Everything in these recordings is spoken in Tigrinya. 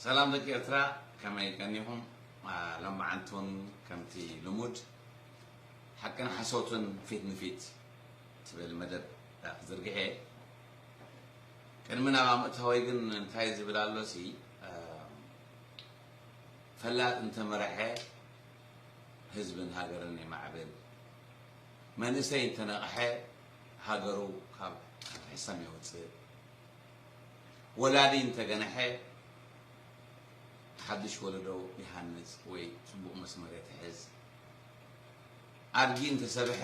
ሰላም ደቂ ኤርትራ፣ ከመይ ቀኒኹም? ሎማዓንቲ እውን ከምቲ ልሙድ ሓቅን ሓሶትን ፊት ንፊት ትብል መደብ ክዝርግሕ እየ። ቅድሚ ናብኣ ምእታወይ ግን እንታይ ዝብል ኣሎሲ፣ ፈላጥ እንተመረሐ ህዝብን ሃገርን የማዕብል፣ መንእሰይ እንተነቕሐ ሃገሩ ካብ ሕሰም የውፅእ፣ ወላዲ እንተገነሐ ሓድሽ ወለዶ ይሃንጽ ወይ ጽቡቕ መስመር የትሕዝ፣ ኣድጊ እንተሰብሐ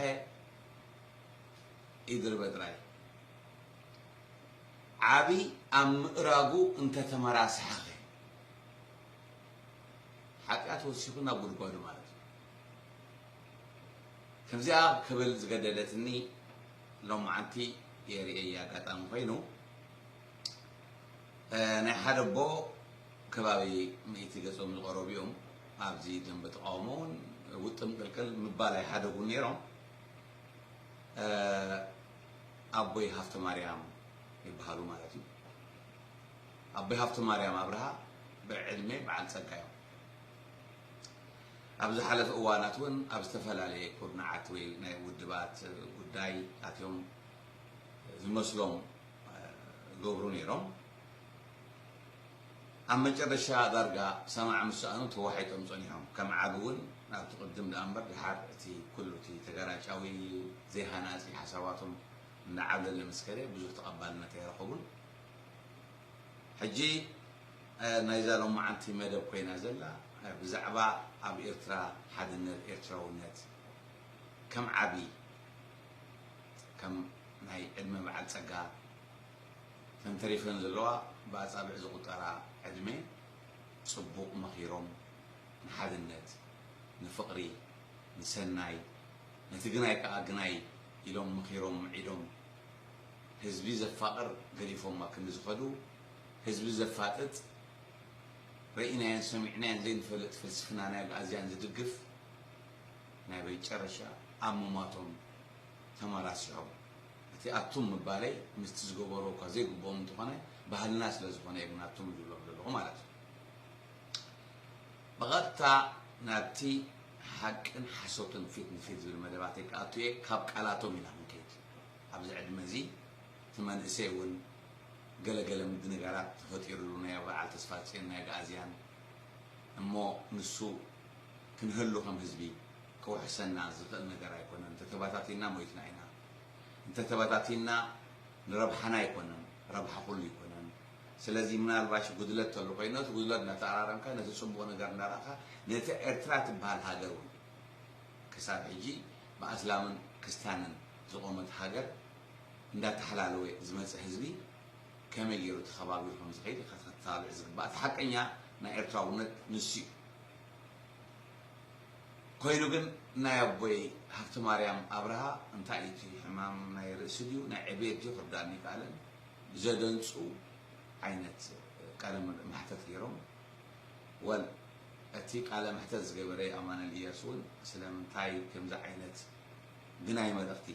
ይድርበ ጥራይ፣ ዓቢ ኣብ ምእራጉ እንተተመራስሐኸ ሓጢኣት ወሲኹ ናብ ጉድጓዱ ማለት እዩ። ከምዚኣ ክብል ዝገደደትኒ ሎማዓንቲ የርእየ ኣጋጣሚ ኮይኑ፣ ናይ ሓደ ኣቦ ከባቢ ሚእቲ ገጾም ዝቐረቡ እዮም። ኣብዚ ደንበ ተቃውሞ እውን ውጥም ቅልቅል ምባል ኣይሓደጉን ነይሮም። ኣቦይ ሃፍተ ማርያም ይበሃሉ ማለት እዩ። ኣቦይ ሃፍተ ማርያም ኣብርሃ ብዕድመ በዓል ጸጋ እዮም። ኣብ ዝሓለፈ እዋናት እውን ኣብ ዝተፈላለየ ኩርናዓት ወይ ናይ ውድባት ጉዳይ ኣትዮም ዝመስሎም ይገብሩ ነይሮም። ኣብ መጨረሻ ዳርጋ ሰማዕ ምስ ሰኣኑ ተዋሒጦም ጸኒሖም። ከም ዓቢ እውን ናብቲ ቅድም ደኣ እምበር ድሓር እቲ ኩሉ እቲ ተገራጫዊ ዘይሃናጺ ሓሳባቶም እናዓብለለ ምስ ከደ ብዙሕ ተቐባልነት ኣይረኸቡን። ሕጂ ናይዛ ሎማዓንቲ መደብ ኮይና ዘላ ብዛዕባ ኣብ ኤርትራ ሓድነት፣ ኤርትራውነት ከም ዓቢ፣ ከም ናይ ዕድመ በዓል ጸጋ ተንተሪፈን ዘለዋ ብኣጻብዕ ዝቑጠራ ዕድመ ጽቡቕ መኺሮም ንሓድነት፣ ንፍቕሪ፣ ንሰናይ፣ ነቲ ግናይ ከኣ ግናይ ኢሎም መኺሮም ምዒዶም ህዝቢ ዘፋቕር ገዲፎማ ክንዲ ዝኸዱ፣ ህዝቢ ዘፋጥጥ ርኢናዮን ሰሚዕናዮን ዘይንፈልጥ ፍልስፍና ናይ ኣግኣዝያን ዝድግፍ ናይ መጨረሻ ኣብ ምሟቶም ተመራሲሖም። እቲ ኣቱም ምባለይ ምስቲ ዝገበርዎ እኳ ዘይግብኦም እንተኾነ ባህልና ስለ ዝኾነ እየ ግን ኣቱም ዝብሎም ዘለኹ ማለት እዩ። ብቐጥታ ናብቲ ሓቅን ሓሶትን ፊት ንፊት ዝብል መደባተይ ክኣቱ እየ። ካብ ቃላቶም ኢና ክንከይድ። ኣብዚ ዕድመ እዚ እቲ መንእሰይ እውን ገለገለ ምድንጋራት ተፈጢሩሉ ናይ በዓል ተስፋጽዮን ናይ ኣግኣዝያን እሞ ንሱ ክንህሉ ከም ህዝቢ ክውሕሰና ዝኽእል ነገር ኣይኮነን። እንተተባታቲና ሞይትና ኢና። እንተተባታቲና ንረብሓና ኣይኮነን፣ ረብሓ ኩሉ ኣይኮነን። ስለዚ ምናልባሽ ጉድለት ተሎ ኮይኑ ነቲ ጉድለት እናተኣራረምካ ነቲ ጽቡቕ ነገር እንዳረእኻ ነቲ ኤርትራ ትበሃል ሃገር እውን ክሳብ ሕጂ ብኣስላምን ክስታንን ዝቖመት ሃገር እንዳተሓላለወ ዝመጸ ህዝቢ ከመይ ገይሩ ተኸባቢሩ ከም ዝኸይድ ኢኻ ከተተባብዕ ዝግባእ። እቲ ሓቀኛ ናይ ኤርትራውነት ንሱ እዩ። ኮይኑ ግን ናይ ኣቦይ ሃብተማርያም ኣብርሃ እንታይ እዩ እቲ ሕማም ናይ ርእሲ ድዩ ናይ ዕብየት ድዩ ክርዳእኒ ይከኣለን። ዘደንጹ ዓይነት ቃለ መሕተት ገይሮም። ወል እቲ ቃለ መሕተት ዝገበረ ኣማኑኤል ኢያሱ እውን ስለምንታይ ከምዚ ዓይነት ግናይ መልእኽቲ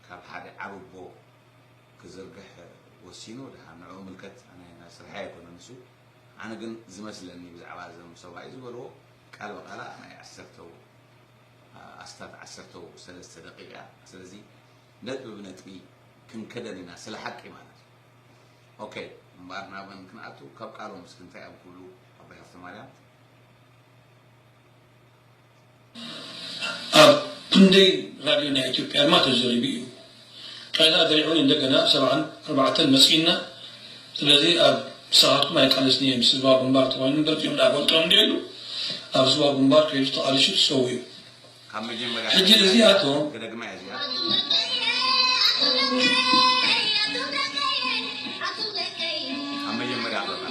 ካብ ሓደ ዓቢ ኣቦ ክዝርግሕ ወሲኑ ድሓን ንዕኡ ምልከት ኣነ ናይ ስርሐይ ኣይኮነን እሱ ኣነ ግን ዝመስለኒ ብዛዕባ እዞም ሰብኣይ ዝበልዎ ቃል ብቃላ ናይ ዓሰርተ ኣስታት ዓሰርተ ሰለስተ ደቂቃ እያ ስለዚ ነጥቢ ብነጥቢ ክንከደን ኢና ስለ ሓቂ ማለት እዩ ኦኬ እምበኣር ናበን ክንኣቱ ካብ ቃሎም እስኪ እንታይ እዮም ክብሉ ኣቦይ ሃፍተማርያም ኣብ ክንደይ ራድዮ ናይ ኢትዮጵያ ድማ ተዘሪቡ እዩ። ቃይዛ ደሪዑ እንደገና ኣብ ሰብዓን ኣርባዕተን መጺእና ስለዚ ኣብ ንስኻትኩም ኣይቃለስን እየ ምስ ህዝባዊ ግንባር ተኾይኑ እምበር እዚኦም ደኣ ፈልጦም እንድየሉ ኣብ ህዝባዊ ግንባር ከይዱ ተቓሊሱ ተሰዊኡ። ካብ መጀመርያ ሕጂ እዚኣቶም ክደግማ እያ እዚኣ ካብ መጀመርያ ኣለና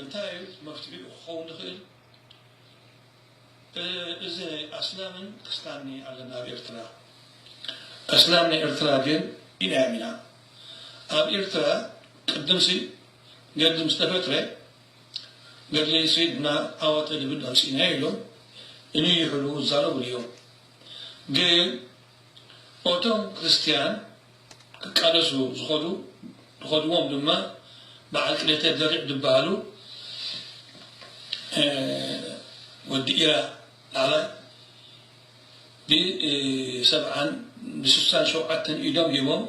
እንታይ እዩ መፍትሒኡ ክኸውን ዝኽእል? እዚ ኣስላምን ክስታንን ኣለና ኣብ ኤርትራ። ኣስላም ናይ ኤርትራ ግን ኢናዮም ኢና። ኣብ ኤርትራ ቅድምሲ ገድሊ ምስ ተፈጥረ ገድሊ ስዊድና ዓወተ ድብል ኣምፂእናዮ ኢሎም እንይሕሉ ዝዛረቡ እዮም። ግን እቶም ክርስትያን ክቃለሱ ዝኸዱ ዝኸድዎም ድማ በዓል ቅደተ ደሪዕ ዝበሃሉ ወዲ ኢራ ላዕላይ ብሰብዓን ብስሳን ሸውዓተን ኢዶም ሂቦም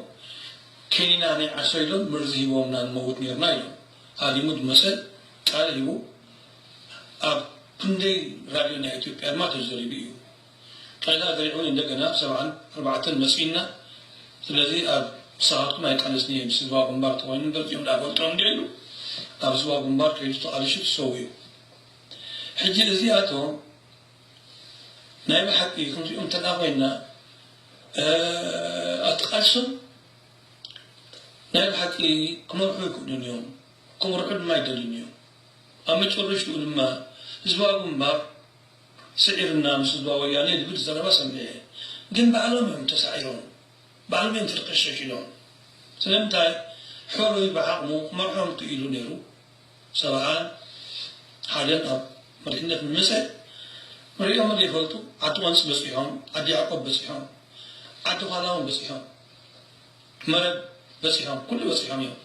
ኬኒና ናይ ዓሶ ኢሎም መርዚ ሂቦምና ንመውት ነርና ኢሎም። ሃዲሙ ዝመፀ ቃል ሂቡ ኣብ ክንደይ ራድዮ ናይ ኢትዮጵያ ድማ ተዘሪቡ እዩ። ቃይታ ዘሪዑ እንደገና ሰብዓን ኣርባዕተን መፂና። ስለዚ ኣብ ሰኻትኩም ኣይቃለስን እየ ምስ ህዝባዊ ግንባር ተኮይኑ እምበር እዚኦም ዳፈልጦም እንዲሉ ኣብ ህዝባዊ ግንባር ከይዱ ተቃሊሹ ተሰዊኡ። ሕጂ እዚኣቶም ናይ ብሓቂ ከምዚኦም እንተደኣ ኮይና ኣቲ ቃልሶም ናይ ብሓቂ ክመርሑ ይክእሉን እዮም። ክምርሑ ድማ ይደልዩን እዮም። ኣብ መጨረሽትኡ ድማ ህዝባዊ ግንባር ስዒርና ምስ ህዝባዊ ወያነ ዝብል ዘረባ ሰሚዐ። ግን ባዕሎም እዮም ተሳዒሮም፣ ባዕሎም እዮም ፍርቅሸሽ ኢሎም። ስለምንታይ? ሕሩይ ብዓቕሙ ክመርሖም ክኢሉ ነይሩ። ሰብዓን ሓደን ኣብ መሪሕነት ምመፀ ሪኦም ዘይፈልጡ ዓዲ ቆንፂ በፂሖም፣ ዓዲ ያዕቆብ በፂሖም፣ ዓዲ ዃላ እውን በፂሖም፣ መረብ በፂሖም፣ ኩሉ በፂሖም እዮም።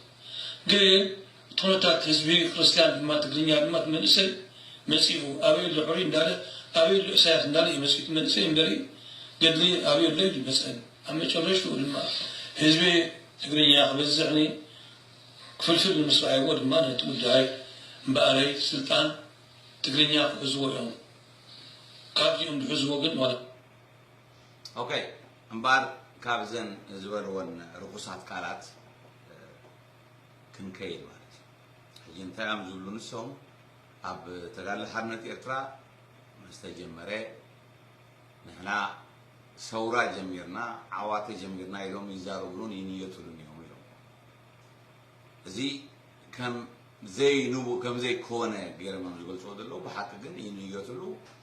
ግን እቲ ኩነታት ህዝቢ ክርስትያን ድማ ትግርኛ ድማ እቲ መንእሰይ መፂኡ ኣበይ ኣሎ ሕሩይ እንዳለ ኣበይ ኣሎ እሳያስ እንዳለ እዩ መፂኡ እቲ መንእሰይ እምበሪ ገድሊ ኣበይ ኣሎ እዩ ዝመፀን። ኣብ መጨረሽትኡ ድማ ህዝቢ ትግርኛ ክበዝሕኒ ክፍልፍል ንምስራይዎ ድማ ነቲ ጉዳይ እምበኣረይ ስልጣን ትግርኛ ክሕዝዎ እዮም። ካብዚኦም ዝሕዝዎ ግን ማለት ኦኬ እምበኣር ካብዘን ዝበልወን ርኹሳት ቃላት ክንከይድ ማለት እዩ። ሕጂ እንታይ እዮም ዝብሉ ንሶም ኣብ ተጋድሎ ሓርነት ኤርትራ ዝተጀመረ ንሕና ሰውራ ጀሚርና ዓዋተ ጀሚርና ኢሎም ይዛረብሉን ይንየትሉን እዮም ኢሎም። እዚ ከም ዘይንቡ ከም ዘይኮነ ገይሮም እዮም ዝገልፅዎ ዘለዉ። ብሓቂ ግን ይንየትሉ።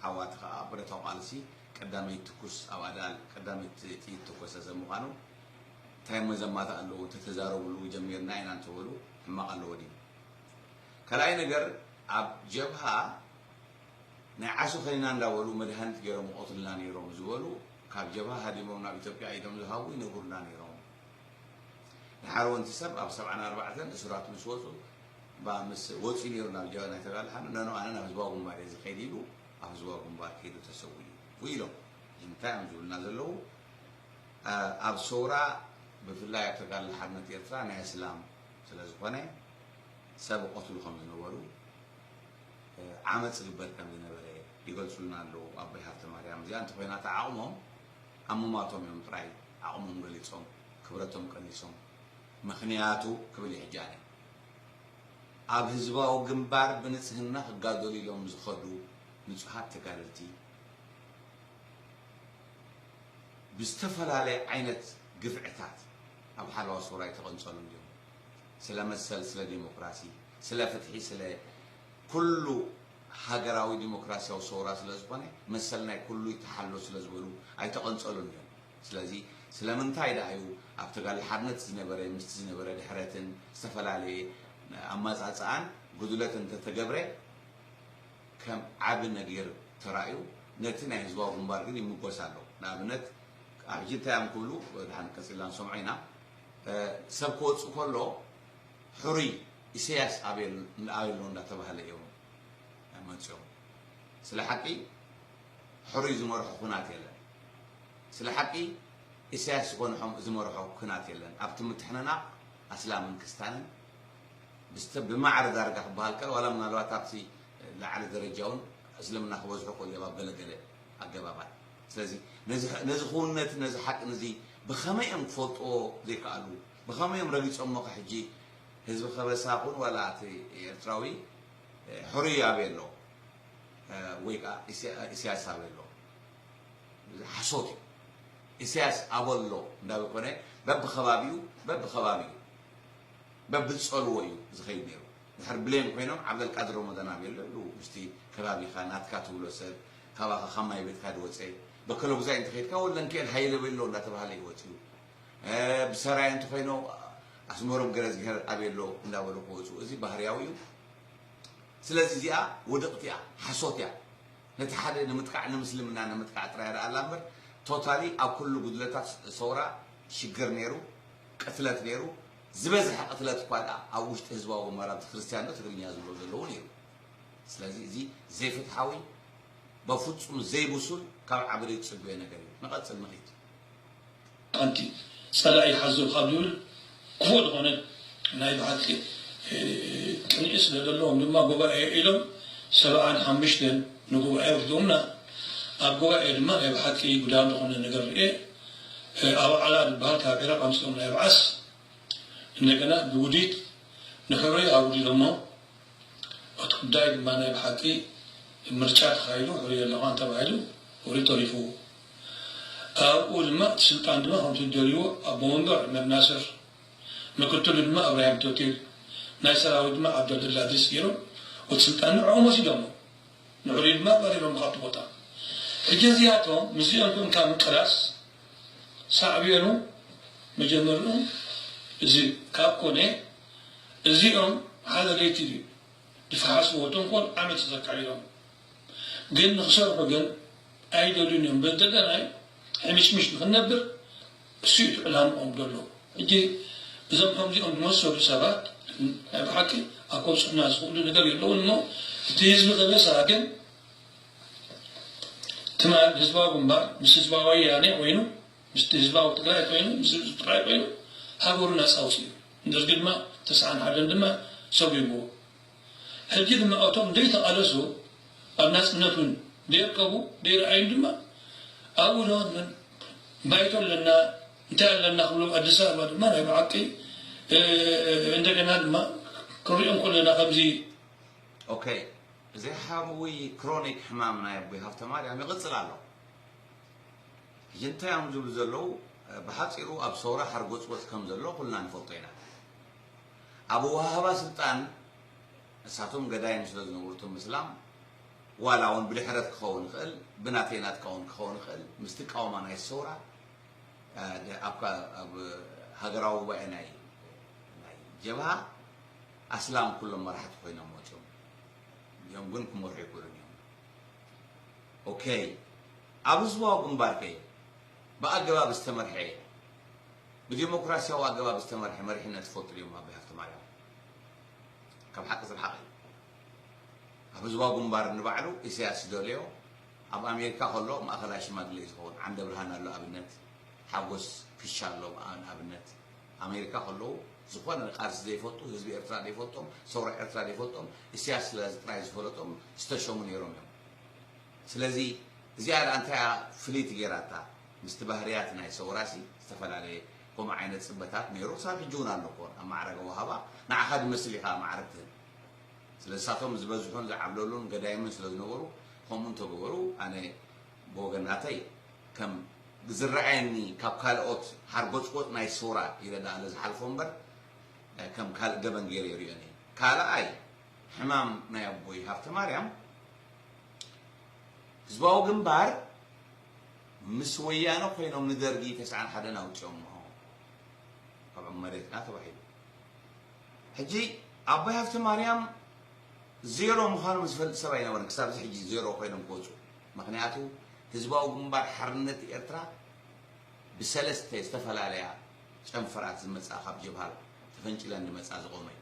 ዓዋተ ከዓ ብረታዊ ቃልሲ ቀዳመይቲ ትኩስ ኣብ ኣድኣል ቀዳመይቲ ጥይት ተኮሰ ሰብ ምዃኑ እንታይ መዘማት ኣለዎ? እንተተዛረብሉ ጀሚርና ኢና እንተበሉ ሕማቕ ኣለዎ ድዩ? ካልኣይ ነገር ኣብ ጀብሃ ናይ ዓሶ ከኒና እንዳበሉ መድሃኒት ገይሮም ይቐትሉና ነይሮም ዝበሉ ካብ ጀብሃ ሃዲሞም ናብ ኢትዮጵያ ኢዶም ዝሃቡ ይነግሩና ነይሮም። ድሓር እውን እቲ ሰብ ኣብ ሰብዓን ኣርባዕተን እሱራት ምስ ወፁ ባ ምስ ወፂኡ ነይሩ ናብ ጀብሃ ናይ ተጋድሎ ሓርነት ነኖ ኣነ ናብ ህዝባዊ ግንባር እየ ዝኸይድ ኢሉ ኣብ ህዝባዊ ግንባር ከይዱ ተሰዊኡ ኢሎም። እንታይ እዮም ዝብሉና ዘለዉ? ኣብ ሰውራ ብፍላይ ኣብ ተጋድሎ ሓርነት ኤርትራ ናይ እስላም ስለ ዝኾነ ሰብ ይቐትሉ ከም ዝነበሩ ዓመፅ ይግበር ከም ዝነበረ ይገልፁልና ኣለዉ ኣቦይ ሃብተማርያም። እዚኣ እንተኾይና እታ ዓቕሞም ኣብ ምማቶም እዮም ጥራይ ዓቕሞም ገሊፆም ክብረቶም ቀኒሶም። ምኽንያቱ ክብል እዩ ሕጂ ኣነ ኣብ ህዝባዊ ግንባር ብንፅህና ክጋደሉ ኢሎም ዝኸዱ ንፁሃት ተጋደልቲ ብዝተፈላለየ ዓይነት ግፍዕታት ኣብ ሓለዋ ሰውራ ይተቐንፀሉ እንዲዮም። ስለ መሰል፣ ስለ ዴሞክራሲ፣ ስለ ፍትሒ፣ ስለ ኩሉ ሃገራዊ ዴሞክራሲያዊ ሰውራ ስለ ዝኾነ መሰል ናይ ኩሉ ይተሓሎ ስለ ዝበሉ ኣይተቐንፀሉን እዮም። ስለዚ ስለምንታይ ደኣ እዩ ኣብ ተጋድሎ ሓርነት ዝነበረ ምስቲ ዝነበረ ድሕረትን ዝተፈላለየ ኣማፃፅኣን ጉድለት እንተተገብረ ከም ዓቢ ነጊር ተራእዩ ነቲ ናይ ህዝባዊ ግንባር ግን ይምጎስ ኣሎ። ንኣብነት ኣብ ሕጂ እንታይ እዮም ክብሉ ድሓን ቀፂልና ንሰምዖ ኢና። ሰብ ክወፅእ ከሎ ሕሩይ ኢሰያስ ኣበይ ኣሎ እንዳተባህለ እዮም መፅኦም። ስለ ሓቂ ሕሩይ ዝመርሖ ኩናት የለን። ስለ ሓቂ ኢሰያስ ዝኾነ ዝመርሖ ኩናት የለን። ኣብቲ ምትሕንናቕ ኣስላምን ክስታንን ብማዕረ ዳርጋ ክበሃል ከሎ ዋላ ምናልባት ኣብቲ ላዕሊ ደረጃ እውን እስልምና ክበዝሑ ክእሉ እዮም ኣብ ገለገለ ኣገባባት። ስለዚ ነዚ ክውነት ነዚ ሓቂ ነዚ ብኸመይ እዮም ክፈልጥዎ ዘይከኣሉ? ብኸመይ እዮም ረጊፆሞ? ከሕጂ ህዝቢ ከበሳ ኹን ዋላ እቲ ኤርትራዊ ሕሩይ ኣበይ ኣሎ ወይ ከዓ ኢሳያስ ኣበይ ኣሎ? ሓሶት እዩ። ኢሳያስ ኣበሎ እንዳበኮነ በብከባቢኡ በብከባቢኡ በብዝፀልዎ እዩ ዝኸይድ ነይሩ። ድሕር ብሌን ኮይኖም ዓብደልቃድር ረመዳን ኣበይ ኣሎ ይብሉ። ምስቲ ከባቢኻ ናትካ ትብሎ ሰብ ካባኻ ካብ ማይ ቤትካ ዝወፀ በከለጉዛይ እንተኸይድካ ወለንክኤል ሃይለ ኣበይ ኣሎ እንዳተባሃለ ይወፅኡ። ብሰራየ እንተኮይኖ ኣስመሮም ገረዝግሄር ኣበይ ኣሎ እንዳበሉ ክወፁ። እዚ ባህርያዊ እዩ። ስለዚ እዚኣ ውድቕቲ እያ፣ ሓሶት እያ። ነቲ ሓደ ንምጥቃዕ፣ ንምስልምና ንምጥቃዕ ጥራይ ረኣላ እምበር፣ ቶታሊ ኣብ ኩሉ ጉድለታት ሰውራ ሽግር ነይሩ፣ ቅትለት ነይሩ። ዝበዝሐ ቅትለት እኳ ደኣ ኣብ ውሽጢ ህዝባዊ ግንባር ኣብቲ ክርስትያን ዶ ትግርኛ ዝብሎ ዘለዉ ነይሩ። ስለዚ እዚ ዘይፍትሓዊ፣ በፍጹም ዘይብሱል፣ ካብ ዓብዲ ዝጽበዮ ነገር እዩ። ንቐጽል ንኺድ። ሓንቲ ጸላኢ ሓዞ ካብ ዝብል ክፉእ ዝኾነ ናይ ብሓቂ ቅንኢ ስለ ዘለዎም ድማ ጉባኤ ኢሎም ሰብዓን ሓሙሽተን ንጉባኤ ወስዶምና። ኣብ ጉባኤ ድማ ናይ ብሓቂ ጉዳም ዝኾነ ነገር ርኤ። ኣባዓላ ዝበሃል ካብ ዒራቕ ኣምፅኦም ናይ ብዓስ እንደገና ብውዲት ንሕሩይ ኣውዲሎሞ። እቲ ጉዳይ ድማ ናይ ብሓቂ ምርጫ ተኻይዱ ሕሩይ ኣለኻን ተባሂሉ ሕሩይ ተሪፉ። ኣብኡ ድማ እቲ ስልጣን ድማ ከምቲ ዝደልይዎ ኣቦ ወንበር ዑመር ናስር፣ ምክትሉ ድማ እብራሂም ቶቲር፣ ናይ ሰራዊት ድማ ዓብደልድላ ድሪስ ገይሮም እቲ ስልጣን ንዕኦም ወሲዶሞ። ንሕሩይ ድማ ኣባሪሮም ካብቲ ቦታ። ሕጂ እዚኣቶም ምስዚኦም ኮንካ ምቅላስ ሳዕቤኑ መጀመርኡ እዚ ካብ ኮነ እዚኦም ሓደ ለይቲ ድዩ ዝፈሓስዎ ተንኮል ዓመት ዘካይዶም ግን ንክሰርሑ ግን ኣይደልዩን እዮም። በደለናይ ሕምሽምሽ ንክንነብር እሱ እዩ ዕላምኦም ዘሎ። ሕጂ እዞም ከምዚኦም ዝመሰሉ ሰባት ናይ ብሓቂ ኣብ ከብፅሑና ዝኽእሉ ነገር የለውን እሞ እቲ ህዝቢ ከበሳ ግን ትማል ህዝባዊ ግንባር ምስ ህዝባዊ ወያኔ ኮይኑ ምስቲ ህዝባዊ ትግራይ ኮይኑ ምስ ህዝቢ ትግራይ ኮይኑ ሃገሩ ናፃ ኣውፅኡ። ደርጊ ድማ ተስዓን ሓደን ድማ ሰጒግዎ። ሕጂ ድማ እቶም ዘይተቓለሱ ኣብ ናፅነት እውን ዘይርከቡ ዘይረኣዩን ድማ ኣብኡ ዶ ባይቶ ኣለና እንታይ ኣለና ክብሎም ኣዲስ ኣበባ ድማ ናይ ብሓቂ እንደገና ድማ ክንሪኦም ከለና ከምዚ ኦኬ፣ እዚ ሓዊ ክሮኒክ ሕማም ናይ ኣቦይ ሃብተማርያም ይቕጽል ኣሎ። ሕጂ እንታይ እዮም ዝብሉ ዘለዉ? ብሓጺሩ ኣብ ሰውራ ሓርጎጽጎጽ ከም ዘሎ ኩልና ንፈልጦ ኢና። ኣብ ኣወሃህባ ስልጣን ንሳቶም ገዳይም ስለ ዝነበሩ እቶም ምስላም ዋላ እውን ብድሕረት ክኸውን ይኽእል፣ ብናተይ ናትካ እውን ክኸውን ይኽእል፣ ምስቲ ቃውማ ናይ ሰውራ ኣብ ሃገራዊ ጉባኤ ናይ ናይ ጀብሃ ኣስላም ኩሎም መራሕቲ ኮይኖም መፅዮም እዮም ግን ክመርሑ ይክእሉን እዮም። ኦኬ ኣብ ህዝባዊ ግንባር ከ ብኣገባብ ዝተመርሐ ብዲሞክራሲያዊ ኣገባብ ዝተመርሐ መሪሕነት ትፈልጡ ድዮም? ኣቦይ ሃፍተማርያም ካብ ሓቂ ዝረሓቐ እዩ። ኣብ ህዝባዊ ግንባር ንባዕሉ ኢሳያስ ዝደለዮ ኣብ ኣሜሪካ ከሎ ማእኸላይ ሽማግለ እዩ ዝኸውን። ዓንደ ብርሃን ኣሎ ኣብነት፣ ሓጎስ ፊሻ ኣሎ ንኣብነት። ኣሜሪካ ከለዉ ዝኾነ ቃልሲ ዘይፈልጡ፣ ህዝቢ ኤርትራ ዘይፈልጦም፣ ሰውራ ኤርትራ ዘይፈልጦም፣ ኢሳያስ ስለዚ ጥራይ ዝፈለጦም ዝተሸሙ ነይሮም እዮም። ስለዚ እዚኣ ደኣ እንታይ እያ ፍልይቲ ገይራታ? ምስቲ ባህርያት ናይ ሰውራሲ ዝተፈላለየ ከምኡ ዓይነት ፅበታት ነይሩ። ክሳብ ሕጂ እውን ኣሎ እኮ ኣብ ማዕረገ ወሃባ ንዓኻ ዝመስል ኢኻ ማዕረግ ትህብ። ስለዚ ንሳቶም ዝበዝሑን ዝዓብለሉን ገዳይምን ስለ ዝነበሩ ከምኡ እንተገበሩ ኣነ ብወገን ናተይ ከም ዝረኣየኒ ካብ ካልኦት ሓርጎፅጎፅ ናይ ሰውራ ኢለ ደኣ ዝሓልፎ እምበር ከም ካልእ ገበን ገይረ ይርእዮን እየ። ካልኣይ ሕማም ናይ ኣቦይ ሃብተማርያም ህዝባዊ ግንባር ምስ ወያነ ኮይኖም ንደርጊ ተስዓን ሓደን ኣውፂኦሞ ካብ መሬትና ተባሂሉ። ሕጂ ኣቦይ ሃፍተማርያም ዜሮ ምዃኖም ዝፈልጥ ሰብ ኣይነበረን። ክሳብ እዚ ሕጂ ዜሮ ኮይኖም ክወፁ። ምኽንያቱ ህዝባዊ ግንባር ሓርነት ኤርትራ ብሰለስተ ዝተፈላለያ ጨንፈራት ዝመፃ ካብ ጀብሃ ተፈንጭለን ዝመፃ ዝቆመ እዩ።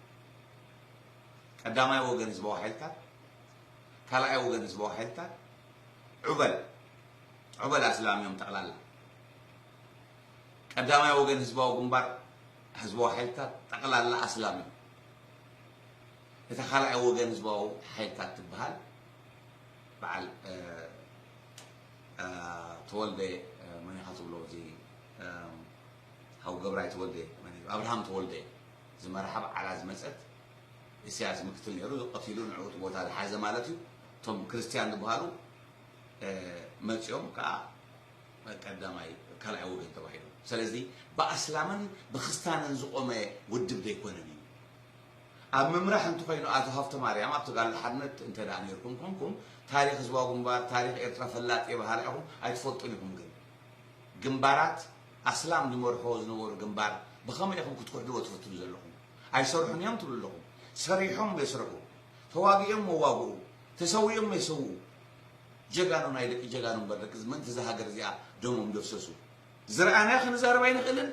ቀዳማይ ወገን ህዝባዊ ሓይልታት፣ ካልኣይ ወገን ህዝባዊ ሓይልታት፣ ዑበል ዑበል ኣስላም እዮም ጠቕላላ። ቀዳማይ ወገን ህዝባዊ ግንባር ህዝባዊ ሓይልታት ጠቕላላ ኣስላም እዮም። እታ ካልኣይ ወገን ህዝባዊ ሓይልታት ትበሃል በዓል ተወልደ መን ኢኻ ትብሎ እዚ ሓው ገብራይ ተወልደ ኣብርሃም ተወልደ ዝመርሓ በዓላ ዝመፀት ኢሳያስ ምክትል ነይሩ ቀቲሉ ንዕኡ እቲ ቦታ ዝሓዘ ማለት እዩ። እቶም ክርስትያን ዝበሃሉ መፂኦም ከዓ ቀዳማይ ካልኣይ ወገን ተባሂሉ። ስለዚ ብኣስላምን ብክስታንን ዝቆመ ውድብ ዘይኮነን እዩ። ኣብ ምምራሕ እንተኾይኑ ኣቶ ሃፍተ ማርያም ኣብ ተጋድሎ ሓርነት እንተ ደኣ ነይርኩም ኮንኩም ታሪኽ ህዝባዊ ግንባር ታሪኽ ኤርትራ ፈላጥ እየ በሃላ ኢኹም ኣይትፈልጡን ኢኹም። ግን ግንባራት ኣስላም ዝመርሕዎ ዝነበሩ ግንባር ብኸመይ ኢኹም ክትክሕድዎ ትፍትኑ ዘለኹም? ኣይሰርሑን እዮም ትብሉ ኣለኹም። ሰሪሖም የስርሑ። ተዋጊኦም መዋግኡ፣ ተሰዊኦም መይሰውኡ። ጀጋኑ ናይ ደቂ ጀጋኑ እምበር ደቂ ምእንቲ እዛ ሃገር እዚኣ ደሞም ደፍሰሱ። ዝረኣናዮ ክንዛረብ ኣይንኽእልን።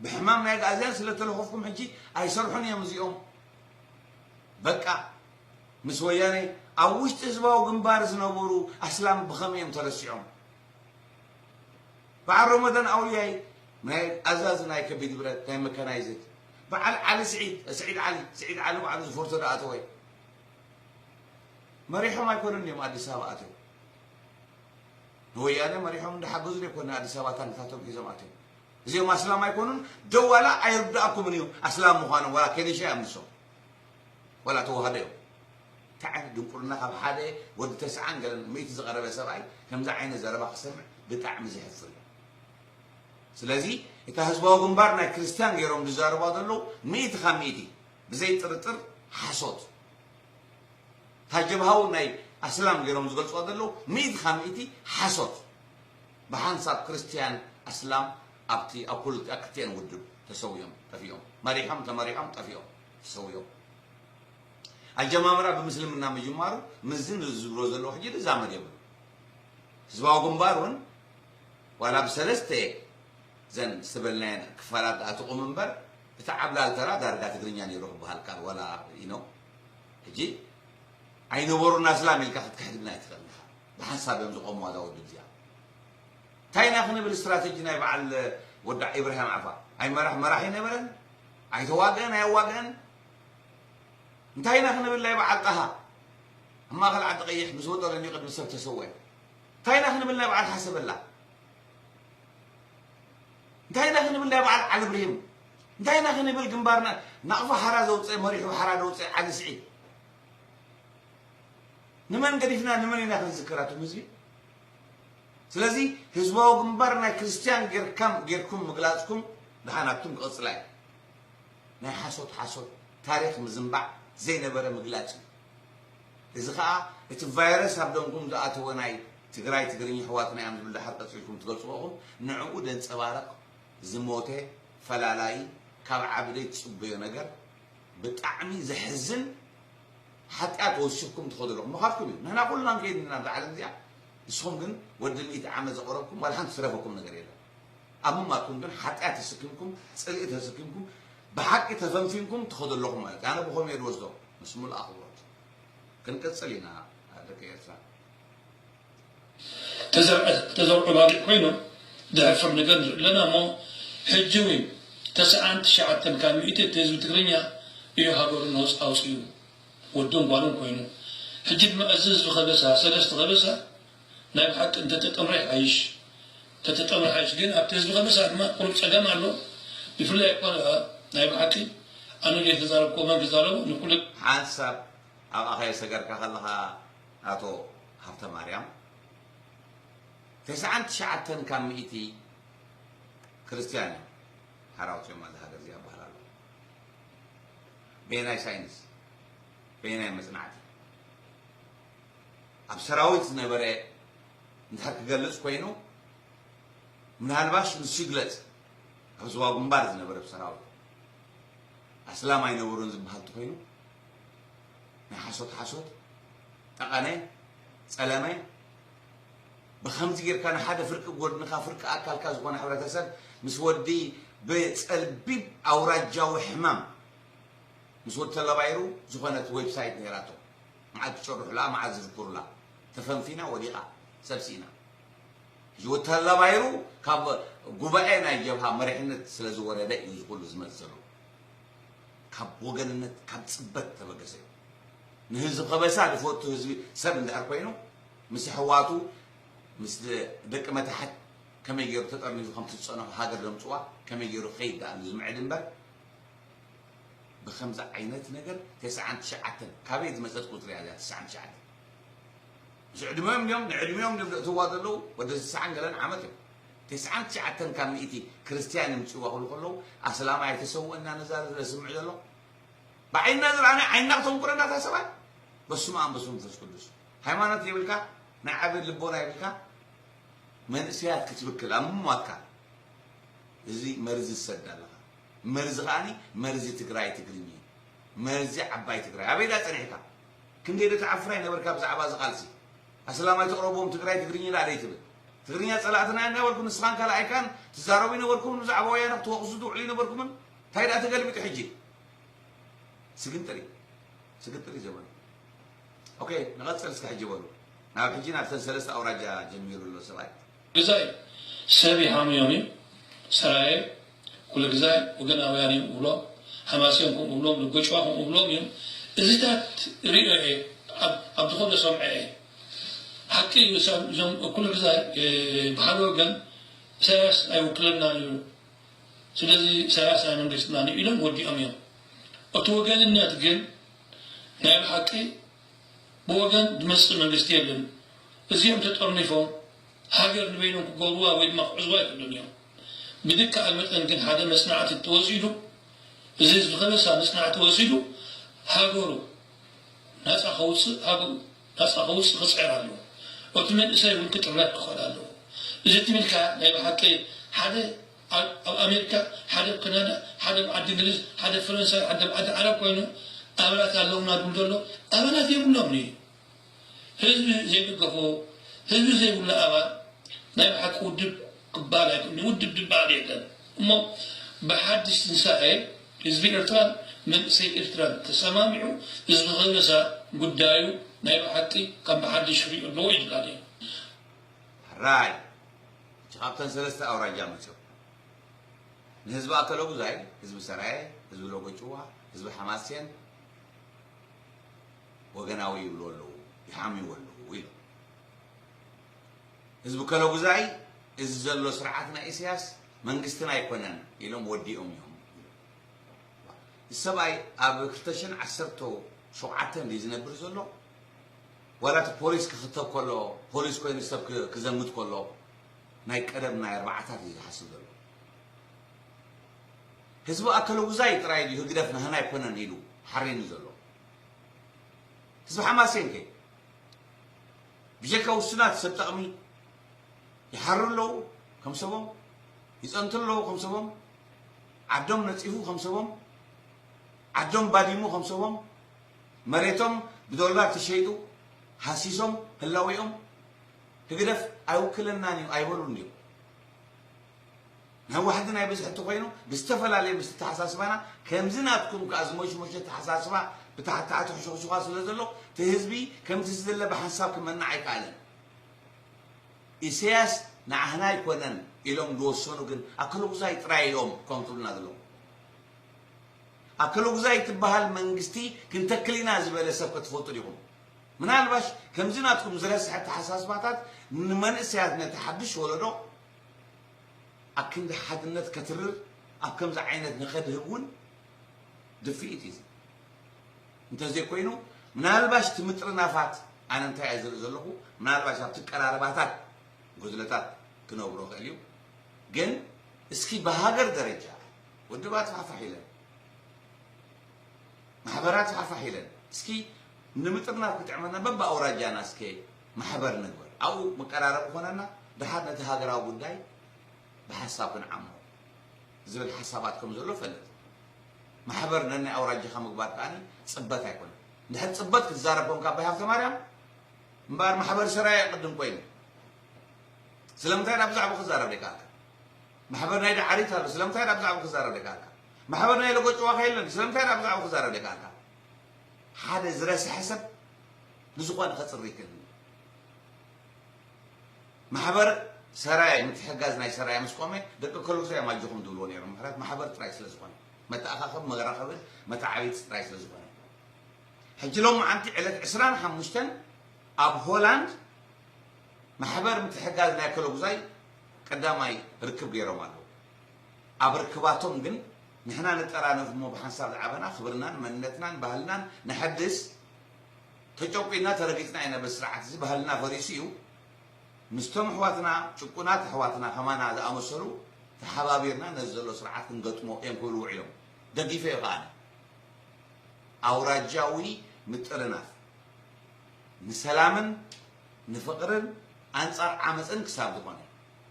ብሕማም ናይ ኣግኣዝያን ስለ ተለኸፍኩም ሕጂ ኣይሰርሑን እዮም እዚኦም። በቃ ምስ ወያነ ኣብ ውሽጢ ህዝባዊ ግንባር ዝነበሩ ኣስላም ብኸመይ እዮም ተረሲዖም? በዓል ረመዳን ኣውልያይ ናይ ኣዛዚ ናይ ከቢድ ብረት ናይ መካናይዝድ በዓል ዓሊ ስዒድ ስዒድ ዓሊ ስዒድ ዓሊ ባዕሉ ዝፎርቶ ዝኣተወ መሪሖም ኣይኮኑን እዮም ኣዲስ ኣበባ ኣትዮም። ንወያነ መሪሖም እንዳሓገዙ ዘይኮነ ኣዲስ ኣበባ ታንክታቶም ሒዞም ኣትዮም። እዚኦም ኣስላም ኣይኮኑን። ደው ዋላ ኣይርዳእኩምን እዩ ኣስላም ምዃኖም። ዋላ ኬኒሻ እዮም ንሶም፣ ዋላ ተዋህዶ እዮም። እንታይ ዓይነት ድንቁርና! ካብ ሓደ ወዲ ተስዓን ገለን ሚእቲ ዝቐረበ ሰብኣይ ከምዚ ዓይነት ዘረባ ክሰምዕ ብጣዕሚ ዘሕፍር እዩ። ስለዚ እታ ህዝባዊ ግንባር ናይ ክርስትያን ገይሮም ዝዛረባ ዘለዉ ሚእቲ ካብ ሚእቲ ብዘይ ጥርጥር ሓሶት፣ እታ ጀብሃ እውን ናይ ኣስላም ገይሮም ዝገልፅዋ ዘለዉ ሚእቲ ካብ ሚእቲ ሓሶት። ብሓንሳብ ክርስትያን ኣስላም ኣብቲ ኣብ ኩል- ኣብ ክልቲአን ውድብ ተሰዊኦም ጠፊኦም፣ መሪሖም ተመሪሖም ጠፊኦም ተሰዊኦም። ኣጀማምራ ብምስልምና ምጅማሩ ምስዚ ዝብሎ ዘለዉ ሕጂ ዝዛመድ የብሉ። ህዝባዊ ግንባር እውን ዋላ ብሰለስተ ዘን ዝተበልናየን ክፋላት ኣትቑም እምበር እቲ ዓብላል ተራ ዳርጋ ትግርኛ ነይሩ ክበሃል ቃል ዋላ ኢኖ ሕጂ ኣይነበሩን ኣስላም ኢልካ ክትክሕድ ግን ኣይትኽእልን ኢኻ። ብሓንሳብ እዮም ዝቆምዋ እዛ ውድብ እዚኣ። እንታይ ኢና ክንብል ስትራተጂ ናይ በዓል ወዳ ኢብራሂም ዓፋ? ኣይመራሕ መራሒ ነበረን፣ ኣይተዋግአን ኣየዋግአን። እንታይ ኢና ክንብል ናይ በዓል ጣሃ ኣብ ማእኸል ዓዲ ቀይሕ ምስ ወጠረኒ ቅድሚ ሰብ ተሰወ? እንታይ ኢና ክንብል ናይ በዓል ሓሰበላ? እንታይ ኢና ክንብል ናይ በዓል ዓሊ ብርሂም? እንታይ ኢና ክንብል ግንባርና ናቕፋ ሓራ ዘውፅአ መሪሑ ሓራ ዘውፅአ ዓሊ ስዒድ? ንመን ገዲፍና ንመን ኢና ክንዝክር ኣቱም ህዝቢ? ስለዚ ህዝባዊ ግንባር ናይ ክርስትያን ጌርካም ጌርኩም ምግላፅኩም ድሓናትኩም ክቕፅላ እዩ። ናይ ሓሶት ሓሶት ታሪክ ምዝንባዕ ዘይነበረ ምግላፅ እዩ። እዚ ከዓ እቲ ቫይረስ ኣብ ደምኩም ዝኣተወ ናይ ትግራይ ትግርኛ ኣሕዋትና እዮም ዝብል ድሓር ቀፂልኩም ትገልፅዎ ኢኹም። ንዕኡ ደንፀባረቕ ዝሞተ ፈላላዪ ካብ ዓቢ ዘይትፅበዮ ነገር ብጣዕሚ ዘሕዝን ሓጢኣት ወሲኽኩም ትኸዱ ኣለኹም። ምኻድኩም እዩ። ንሕና ኩልና ንከይድ ኢና ኣብዛ ዓለም እዚኣ። ንስኹም ግን ወዲ ሚእቲ ዓመት ዘቕረብኩም ዋላ ሓንቲ ዝረፈኩም ነገር የለን። ኣብ ምማትኩም ግን ሓጢኣት ተሰኪምኩም፣ ጽልኢ ተሰኪምኩም፣ ብሓቂ ተፈንፊንኩም ትኸዱ ኣለኹም ማለት እዩ። ኣነ ብኸምኡ እየ ዝወስዶ፣ ምስ ሙሉእ ኣኽብሮት። ክንቅጽል ኢና ደቂ ኤርትራ። ተዘርዑ ባሊዕ ኮይኖም ዘሕፍር ነገር ንርኢ ኣለና እሞ ሕጂ እውን ተስዓን ትሽዓተን ካብ ሚእቲ እቲ ህዝቢ ትግርኛ እዩ ሃገሩ ነፃ ኣውፂኡ ወዱን ጓሉን ኮይኑ ሕጂ ድማ እዚ ህዝቢ ከበሳ ሰለስተ ከበሳ ናይ ብሓቂ እንተተጠምረ ይሓይሽ እንተተጠምረ ይሓይሽ ግን ኣብቲ ህዝቢ ከበሳ ድማ ቁሩብ ፀገም ኣሎ ብፍላይ እኳ ናይ ብሓቂ ኣነ ዘይተዛረብኩ መን ክዛረቡ ንኩሉ ሓንሳብ ኣብኣ ከየሰገርካ ከለኻ ኣቶ ሃብተማርያም ተስዓን ትሽዓተን ካብ ሚእቲ ክርስትያን እዮም ሓራ ኣውፂኦም ኣብዚ ሃገር እዚኣ ይበሃል ኣሎ። በየናይ ሳይንስ? በየናይ መፅናዕቲ? ኣብ ሰራዊት ዝነበረ እንድሕር ክገልፅ ኮይኑ ምናልባሽ ንሱ ይግለፅ። ኣብ ዞባ ግንባር ዝነበረ ብሰራዊት ኣስላም ኣይነበሩን ዝበሃል ተኮይኑ ናይ ሓሶት ሓሶት ጠቐነ ጸለመ ብኸምዚ ጌርካ ንሓደ ፍርቂ ጎድንኻ ፍርቂ ኣካልካ ዝኾነ ሕብረተሰብ ምስ ወዲ ብጸልቢብ ኣውራጃዊ ሕማም ምስ ወዲ ተለባይሩ ዝኾነት ዌብሳይት ነይራቶ። መዓት ትጨርሑላ መዓት ዝዝክሩላ ተፈንፊና ወዲቓ ሰብ ስኢና። ሕጂ ወተሃላ ባይሩ ካብ ጉባኤ ናይ ጀብሃ መሪሕነት ስለ ዝወረደ እዩ እዚ ኩሉ ዝመጽእ ዘሎ። ካብ ወገንነት ካብ ጽበት ተበገሰ እዩ። ንህዝቢ ከበሳ ዝፈቱ ህዝቢ ሰብ እንድሕር ኮይኑ ምስ ኣሕዋቱ ምስ ደቂ መታሕት ከመይ ገይሩ ተጠርኒፉ ከምቲ ዝጸንሖ ሃገር ዘምጽዋ ከመይ ገይሩ ክኸይድ ደኣ ዝምዕድ እምበር ብኸምዚ ዓይነት ነገር ተስዓን ትሽዓተን ካበይ ዝመፀት ቁፅሪ እያ እዚኣ ተስዓን ትሽዓተን? ምስ ዕድሚኦም ድዮም ንዕድሚኦም ድዮም ዘእትውዋ ዘለዉ ወደ ስሳን ገለን ዓመት እዮም። ተስዓን ትሽዓተን ካብ ሚእቲ ክርስትያን ይምፅእዋ ክብሉ ከለዉ ኣስላማይ ኣይተሰውእን እናነዛረበ ዘስምዕ ዘሎ ብዓይንና ዝረኣናዮ ዓይንና ክተንቁረና እታ ሰብኣይ በስመ ኣብ በስመ መንፈስ ቅዱስ ሃይማኖት የብልካ ናይ ዓቢ ልቦና የብልካ መንእሰያት ክትብክል ኣብ ምሟትካ እዚ መርዚ ትሰድ ኣለኻ። መርዚ ከዓኒ መርዚ ትግራይ ትግርኛ እዩ። መርዚ ዓባይ ትግራይ ኣበይ ዳ ጸኒሕካ? ክንደይ ዶ ትዓፍር ኣይነበርካ ብዛዕባ እዚ ቃልሲ? ኣስላማይ ተቕረቦም ትግራይ ትግርኛ ኢላ ደይትብል? ትግርኛ ጸላእትና እናበልኩ ንስኻን ካልኣይካን ትዛረቡ ይነበርኩምን ብዛዕባ ወያነ ክትወቕሱ ትውዕሉ ይነበርኩምን? እንታይ ደኣ ተገልቢጡ ሕጂ? ስግንጥሪ ስግንጥሪ ዘበኑ። ኦኬ፣ ንቐጽል እስከ ሕጂ በሉ። ናብ ሕጂ ናብተን ሰለስተ ኣውራጃ ጀሚሩ ኣሎ ሰብኣይ። ግዛይ ሰብ ይሃምዮም እዩ። ሰራየ ኩሉ ግዛይ ወገናውያን እዮም እብሎም፣ ሃማስዮም ከምኡ እብሎም፣ ልጎጭዋ ከምኡ እብሎም እዮም። እዚታት ሪኦ እየ፣ ኣብ ኣብ ዝኾነ ሰምዐ እየ። ሓቂ እዩ፣ ሰብ እዞም ኩሉ ግዛይ፣ እ፣ ብሓደ ወገን ኢሳያስ ኣይውክለናን እዩ፣ ስለዚ ኢሳያስ ኣይመንግስትናን እዩ ኢሎም ወዲኦም እዮም። እቲ ወገንነት ግን ናይ ብሓቂ ብወገን ዝመጽእ መንግስቲ የለን። እዚኦም ተጠርኒፎም ሃገር ንበይኖም ክገብርዋ ወይ ድማ ክዕዝዋ ኣይክእሉን እዮም። ብዝከኣል መጠን ግን ሓደ መጽናዕቲ ተወሲዱ፣ እዚ ህዝቢ ከበሳ መጽናዕቲ ወሲዱ ሃገሩ ናጻ ከውጽእ፣ ሃገሩ ናጻ ከውጽእ ክጽዕር ኣለዎ። እቲ መንእሰይ እውን ክጥረት ክኽእል ኣለዎ። እዚ ትም ኢልካ ናይ ብሓቂ ሓደ ኣብ ኣብ ኣሜሪካ፣ ሓደ ኣብ ካናዳ፣ ሓደ ኣብ ዓዲ እንግሊዝ፣ ሓደ ኣብ ፈረንሳይ፣ ሓደ ኣብ ዓዲ ዓረብ ኮይኑ ኣባላት ኣለውና ድብል ዘሎ ኣባላት የብሎምን እዩ። ህዝቢ ዘይደገፎ፣ ህዝቢ ዘይብሉ ኣባል ናይ ብሓቂ ውድብ ክበሃል ኣይክእልን። ውድብ ዝበሃል የለን። እሞ ብሓድሽ ትንሳኤ ህዝቢ ኤርትራን መንእሰይ ኤርትራን ተሰማሚዑ ህዝቢ ከበሳ ጉዳዩ ናይ ብሓቂ ከም ብሓድሽ ክሪኦ ኣለዎ ይብል ኣነ። ሕራይ፣ እቲ ካብተን ሰለስተ ኣውራጃ መጽዮም ንህዝቢ ኣከለጉዛይ፣ ህዝቢ ሰራየ፣ ህዝቢ ሎጎጭዋ፣ ህዝቢ ሓማሴን ወገናዊ ይብሉ ኣለዉ፣ ይሓምዩ ኣለዉ ኢሎም። ህዝቢ ከለጉዛይ፣ እዚ ዘሎ ስርዓት ናይ ኢሳያስ መንግስትና ኣይኮነን ኢሎም ወዲኦም እዮም። እዚ ሰብኣይ ኣብ ክልተ ሽሕን ዓሰርተ ሸውዓተን ድዩ ዝነብር ዘሎ? ዋላ እቲ ፖሊስ ክኽተብ ከሎ፣ ፖሊስ ኮይኑ ሰብ ክ-፣ ክዘምት ከሎ፣ ናይ ቀደም ናይ ኣርባዓታት እዩ ዝሓስብ ዘሎ። ህዝቢ ኣከለጉዛይ ጥራይ ድዩ ህግደፍ ናህና ኣይኮነን ኢሉ ሓሪኑ ዘሎ? ህዝቢ ሓማሴን ከ? ብጀካ ውሱናት ሰብ ጠቕሚ ይሓሩ ኣለዉ ከም ሰቦም፣ ይጸንቱ ኣለዉ ከም ሰቦም፣ ዓዶም ነጺፉ ከም ሰቦም፣ ዓዶም ባዲሙ ከም ሰቦም፣ መሬቶም ብዶላር ተሸይጡ ሃሲሶም ህላዌኦም ህግደፍ ኣይውክለናን እዩ ኣይበሉን ድዮም? ናይ ዋሕዲ ናይ ብዝሒ እንተኾይኑ ብዝተፈላለየ ምስ ተሓሳስባና ከምዚ ናትኩም ከኣ ዝሞሽሞሸ ተሓሳስባ ብታሕቲ ታሕቲ ሕሹኽሹኻ ስለ ዘሎ እቲ ህዝቢ ከምቲ ዝደለ ብሓንሳብ ክመንዕ ኣይከኣለን። ኢሳያስ ንዓህና ኣይኮነን ኢሎም ዝወሰኑ ግን ኣከለጉዛይ ጥራይ እዮም ከም ትብሉና ዘለኹም። ኣከለጉዛይ ትበሃል መንግስቲ ክንተክል ኢና ዝበለ ሰብ ከትፈልጡ ዲኹም? ምናልባሽ ከምዚ ናትኩም ዝረስሐ ኣተሓሳስባታት ንመንእሰያት ነቲ ሓድሽ ወለዶ ኣብ ክንዲ ሓድነት ከትርር ኣብ ከምዚ ዓይነት ንኸድህብ እውን ድፍኢት እዩ። እንተዘይኮይኑ ምናልባሽ እቲ ምጥርናፋት ኣነ እንታይ እየ ዝርኢ ዘለኹ ምናልባሽ ኣብቲ ቀራርባታት ጉድለታት ክነብሮ ይኽእል እዩ። ግን እስኪ ብሃገር ደረጃ ውድባት ፋሕፋሕ ኢለን ማሕበራት ፋሕፋሕ ኢለን እስኪ ንምጥርናፍ ክጥዕመና በብኣውራጃና እስከ ማሕበር ንግበር ኣብኡ መቀራረቢ ኮነና ድሓር ነቲ ሃገራዊ ጉዳይ ብሓሳብ ክንዓሞ ዝብል ሓሳባት ከም ዘሎ ፈልጥ። ማሕበር ነናይ ኣውራጃኻ ምግባር ከኣ ጽበት ኣይኮነን። እንድሕር ጽበት ክትዛረብ ኮንካ ኣባይ ሃብተ ማርያም እምበኣር ማሕበር ሰራየ ቅድም ኮይኑ ስለምንታይ ናብ ብዛዕባ ክዛረብ ደይከኣልካ? ማሕበር ናይ ዳዓሪት ኣሎ ስለምንታይ ናብ ብዛዕባ ክዛረብ ደይከኣልካ? ማሕበር ናይ ለጎጭዋ ከየለን ስለምንታይ ናብ ብዛዕባ ክዛረብ ደይከኣልካ? ሓደ ዝረስሐ ሰብ ንዝኾነ ከጽሪ ይክእል። ማሕበር ሰራየ ምትሕጋዝ ናይ ሰራየ ምስ ቆመ ደቂ ከሉግዛይ እዮም ኣጆኹም ዝብልዎ ነይሮም። ምክንያቱ ማሕበር ጥራይ ስለ ዝኾነ መተኣኻኸብ መራኸብን መተዓቢት ጥራይ ስለ ዝኾነ ሕጂ ሎማዓንቲ ዕለት ዕስራን ሓሙሽተን ኣብ ሆላንድ ማሕበር ምትሕጋዝ ናይ ከለጉዛይ ቀዳማይ ርክብ ገይሮም ኣለዉ። ኣብ ርክባቶም ግን ንሕና ንጠራነፍ እሞ ብሓንሳብ ዝዓበና ክብርናን መንነትናን ባህልናን ነሐድስ ተጨቁና ተረጊጽና ኢና በዚ ስርዓት እዚ ባህልና ፈሪሱ እዩ ምስቶም ኣሕዋትና ጭቁናት ኣሕዋትና ከማና ዝኣመሰሉ ተሓባቢርና ነዚ ዘሎ ስርዓት ክንገጥሞ እዮም ክብሉ ውዒሎም ደጊፈዮ ከኣ ኣውራጃዊ ምጥርናፍ ንሰላምን ንፍቕርን ኣንጻር ዓመጽን ክሳብ ዝኾነ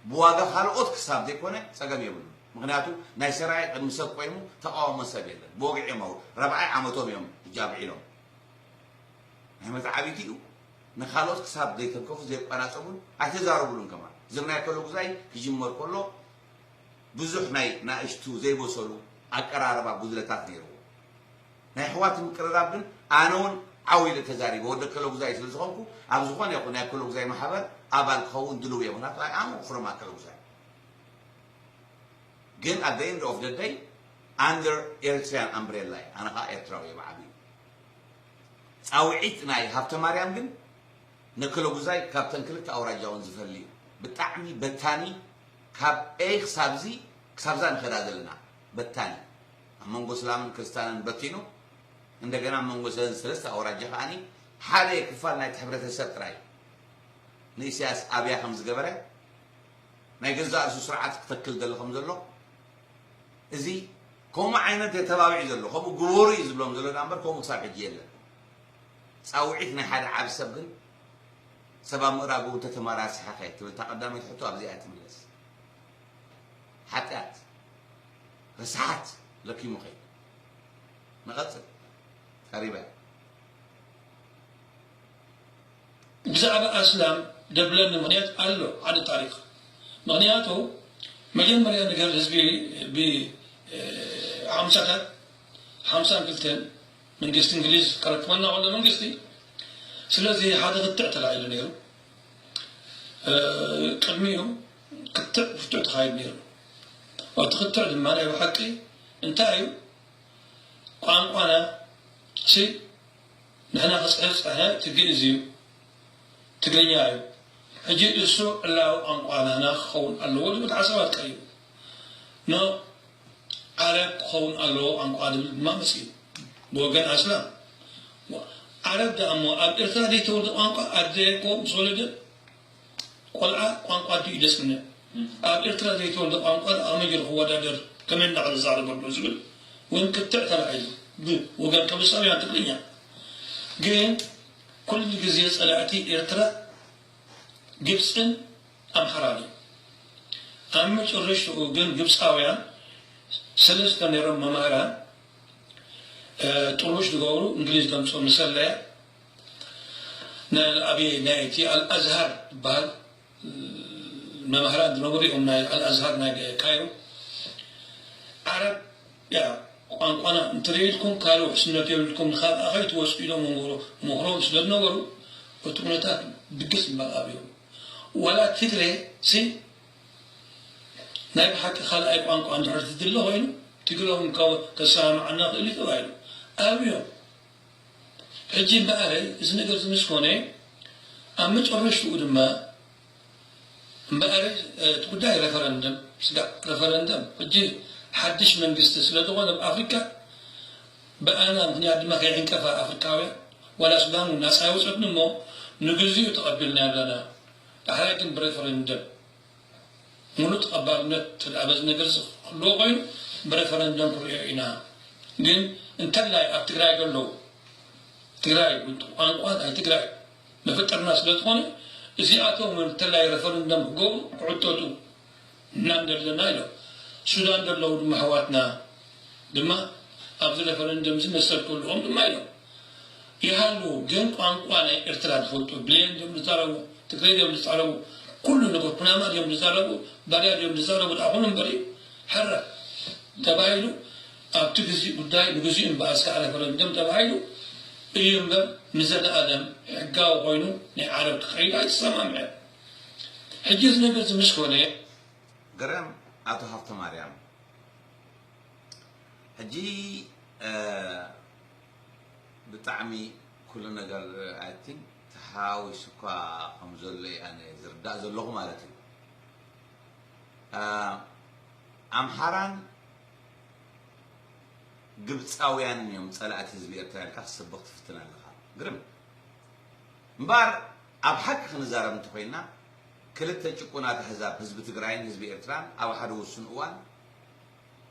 ብዋጋ ካልኦት ክሳብ ዘይኮነ ጸገም የብሉን። ምኽንያቱ ናይ ሰራየ ቅድሚ ሰብ ቆይሙ ተቓወሞ ሰብ የለን። ብወግዒ እዮም ኣው- ራብዓይ ዓመቶም እዮም ሕጂ ኣብዒሎም። ናይ መተዓቢቲ እዩ። ንኻልኦት ክሳብ ዘይተንከፉ ዘይቋናጸቡን ኣይተዛረቡሉን ከማን። እዚ ናይ ኣከለጉዛይ ክጅመር ከሎ ብዙሕ ናይ ናእሽቱ ዘይበሰሉ ኣቀራርባ ጉድለታት ነይርዎ። ናይ ኣሕዋት ምቅርራብ ግን ኣነ እውን ዓው ኢለ ተዛሪበ። ወዲ ኣከለጉዛይ ስለ ዝኾንኩ ኣብ ዝኾነ ይኹን ናይ ኣከለጉዛይ ማሕበር ኣባል ክኸውን ድልው እየ። ምክንያቱ ኣይ ኣም ፍሮም ኣከለጉዛይ። ግን at the end of the day under Eritrean umbrella እየ። ኣነ ከዓ ኤርትራዊ እየ ብዓቢኡ። ጻውዒት ናይ ሃብተ ማርያም ግን ነከለጉዛይ ካብተን ክልተ ኣውራጃ እውን ዝፈሊ እዩ። ብጣዕሚ በታኒ፣ ካብ ኤ ክሳብዚ ክሳብዛ ንኸዳ ዘለና በታኒ፣ ኣብ መንጎ እስላምን ክርስትያንን በቲኑ፣ እንደገና ኣብ መንጎ ሰለስተ ኣውራጃ ከዓኒ ሓደ ክፋል ናይቲ ሕብረተሰብ ጥራይ ንኢሳያስ ኣብያ ከም ዝገበረ፣ ናይ ገዛእ ርእሱ ስርዓት ክተክል ደሎ ከም ዘሎ፣ እዚ ከምኡ ዓይነት የተባብዕ ዘሎ፣ ከምኡ ግበሩ እዩ ዝብሎም ዘሎ ዳ እምበር ከምኡ ክሳብ ሕጂ የለን። ጻውዒት ናይ ሓደ ዓቢ ሰብ ግን፣ ሰብ ኣብ ምእራጉ እንተተመራሲሐ ከ ትብል እታ ቀዳመይቲ ሕቶ ኣብዚኣ ትምለስ። ሓጢኣት፣ ርስሓት ለኪሙ ከይዱ። ንቐጽል። ቀሪባ እያ። ብዛዕባ ኣስላም ደብለኒ ምኽንያት ኣሎ። ሓደ ታሪኽ። ምኽንያቱ መጀመርያ ነገር ህዝቢ ብሓምሳታት ሓምሳን ክልተን መንግስቲ እንግሊዝ ከረክበና ከሎ መንግስቲ፣ ስለዚ ሓደ ክትዕ ተላዒሉ ነይሩ። ቅድሚኡ ክትዕ ብርቱዕ ተኻይዱ ነይሩ። ኣብቲ ክትዕ ድማ ናይ ብሓቂ እንታይ እዩ ቋንቋና ሲ ንሕና ክፅሕፍ ፀሐ እቲ ግእዝ እዩ፣ ትግርኛ እዩ። ሕጂ እሱ ዕላዊ ቋንቋ ናህና ክኸውን ኣለዎ ዝብል ሓሳባት ቀሪቡ። ኖ ዓረብ ክኸውን ኣለዎ ቋንቋ ዝብል ድማ መፅኡ ብወገን ኣስላም። ዓረብ ደኣ እሞ ኣብ ኤርትራ ዘይተወልደ ቋንቋ ኣደ እኮ ምስ ወለደ ቆልዓ ቋንቋ ኣዲኡ ደስነ ኣብ ኤርትራ ዘይተወልደ ቋንቋ ኣመጀር ክወዳደር ከመይ እንዳዕለ ዛረበ ኣሎ ዝብል እውን ክትዕ ተላዒሉ ብወገን ከብሳውያን ትግርኛ። ግን ኩሉ ግዜ ጸላእቲ ኤርትራ ግብፅን ኣምሓራን እዩ። ኣብ መጨረሽትኡ ግን ግብፃውያን ሰለስተ ነይሮም መምህራን ጥሩሽ ዝገብሩ እንግሊዝ ደምፆ ምሰለያ ናይ ኣብየ ናይ እቲ ኣልኣዝሃር ዝበሃል መማህራን ዝነበሩ እዮም ናይ ኣልኣዝሃር ናይ ካይሮ ዓረብ ያ ቋንቋና እንተደይልኩም ካልእ ውሕስነት የብልኩም ንካልኣ ከይትወፅኡ ኢሎም መምህሮም ስለ ዝነበሩ እቲ ኩነታት ብግስ ይመቓብ እዮም ዋላ ትግሬ ሲ ናይ ብሓቂ ካልኣይ ቋንቋ እንድሕር ትድለ ኮይኑ ትግረ እውን ከሰማምዓና ክእል እዩ ተባሂሉ ኣብዮም ሕጂ እምበኣረይ እዚ ነገር እዚ ምስ ኮነ ኣብ መጨረሽትኡ ድማ እምበኣረይ እቲ ጉዳይ ሬፈረንደም ስጋዕ ሬፈረንደም ሕጂ ሓድሽ መንግስቲ ስለ ዝኾነ ኣብ ኣፍሪካ ብኣና ምክንያት ድማ ከይዕንቀፋ ኣፍሪካውያን ዋላ ሱዳን እውን ናፃ ይወፀትን እሞ ንግዚኡ ተቐቢልና ኣለና ዳሕራይ ግን ብሬፈረንደም ሙሉእ ተቐባልነት ተድኣ በዚ ነገር እዚ ክህልዎ ኮይኑ ብሬፈረንደም ክንሪኦ ኢና። ግን እንተላይ ኣብ ትግራይ ዘለዉ ትግራይ ቋንቋ ናይ ትግራይ መፈጠርና ስለ ዝኾነ እዚኣቶም እውን እንተላይ ሬፈረንደም ክገብሩ ክዕተቱ ኢና ዘለና ኢሎም። ሱዳን ዘለዉ ድማ ኣሕዋትና ድማ ኣብዚ ሬፈረንደም እዚ መሰል ክህልዎም ድማ ኢሎም። ይሃሉ ግን ቋንቋ ናይ ኤርትራ ዝፈልጡ ብሌን ድዮም ዝዛረቡ ትግረ ድዮም ዝዛረቡ ኩሉ ነገር ኩናማ ድዮም ዝዛረቡ ባርያ ድዮም ዝዛረቡ ደኣ ኩኑ እምበር እዩ ሕረ ተባሂሉ ኣብቲ ግዜ ጉዳይ ንግዚኡ እምበኣስ ከዓ ሬፈረንደም ተባሂሉ እዩ እምበር ንዘለኣለም ሕጋዊ ኮይኑ ናይ ዓረብ ክኸይድ ኣይተሰማምዐ ሕጂ እዚ ነገር እዚ ምስ ኮነ ግርም ኣቶ ሃብተማርያም ሕጂ ብጣዕሚ ኩሉ ነገር ኣይ ቲንክ ተሓዋዊሱ እኳ ከም ዘሎ እዩ ኣነ ዝርዳእ ዘለኹ ማለት እዩ። ኣምሓራን ግብፃውያንን እዮም ፀላእቲ ህዝቢ ኤርትራ ኢልካ ክትስብኽ ትፍትን ኣለኻ። ግርም እምበኣር ኣብ ሓቂ ክንዛረብ እንተኮይንና ክልተ ጭቁናት ኣህዛብ ህዝቢ ትግራይን ህዝቢ ኤርትራን ኣብ ሓደ ውሱን እዋን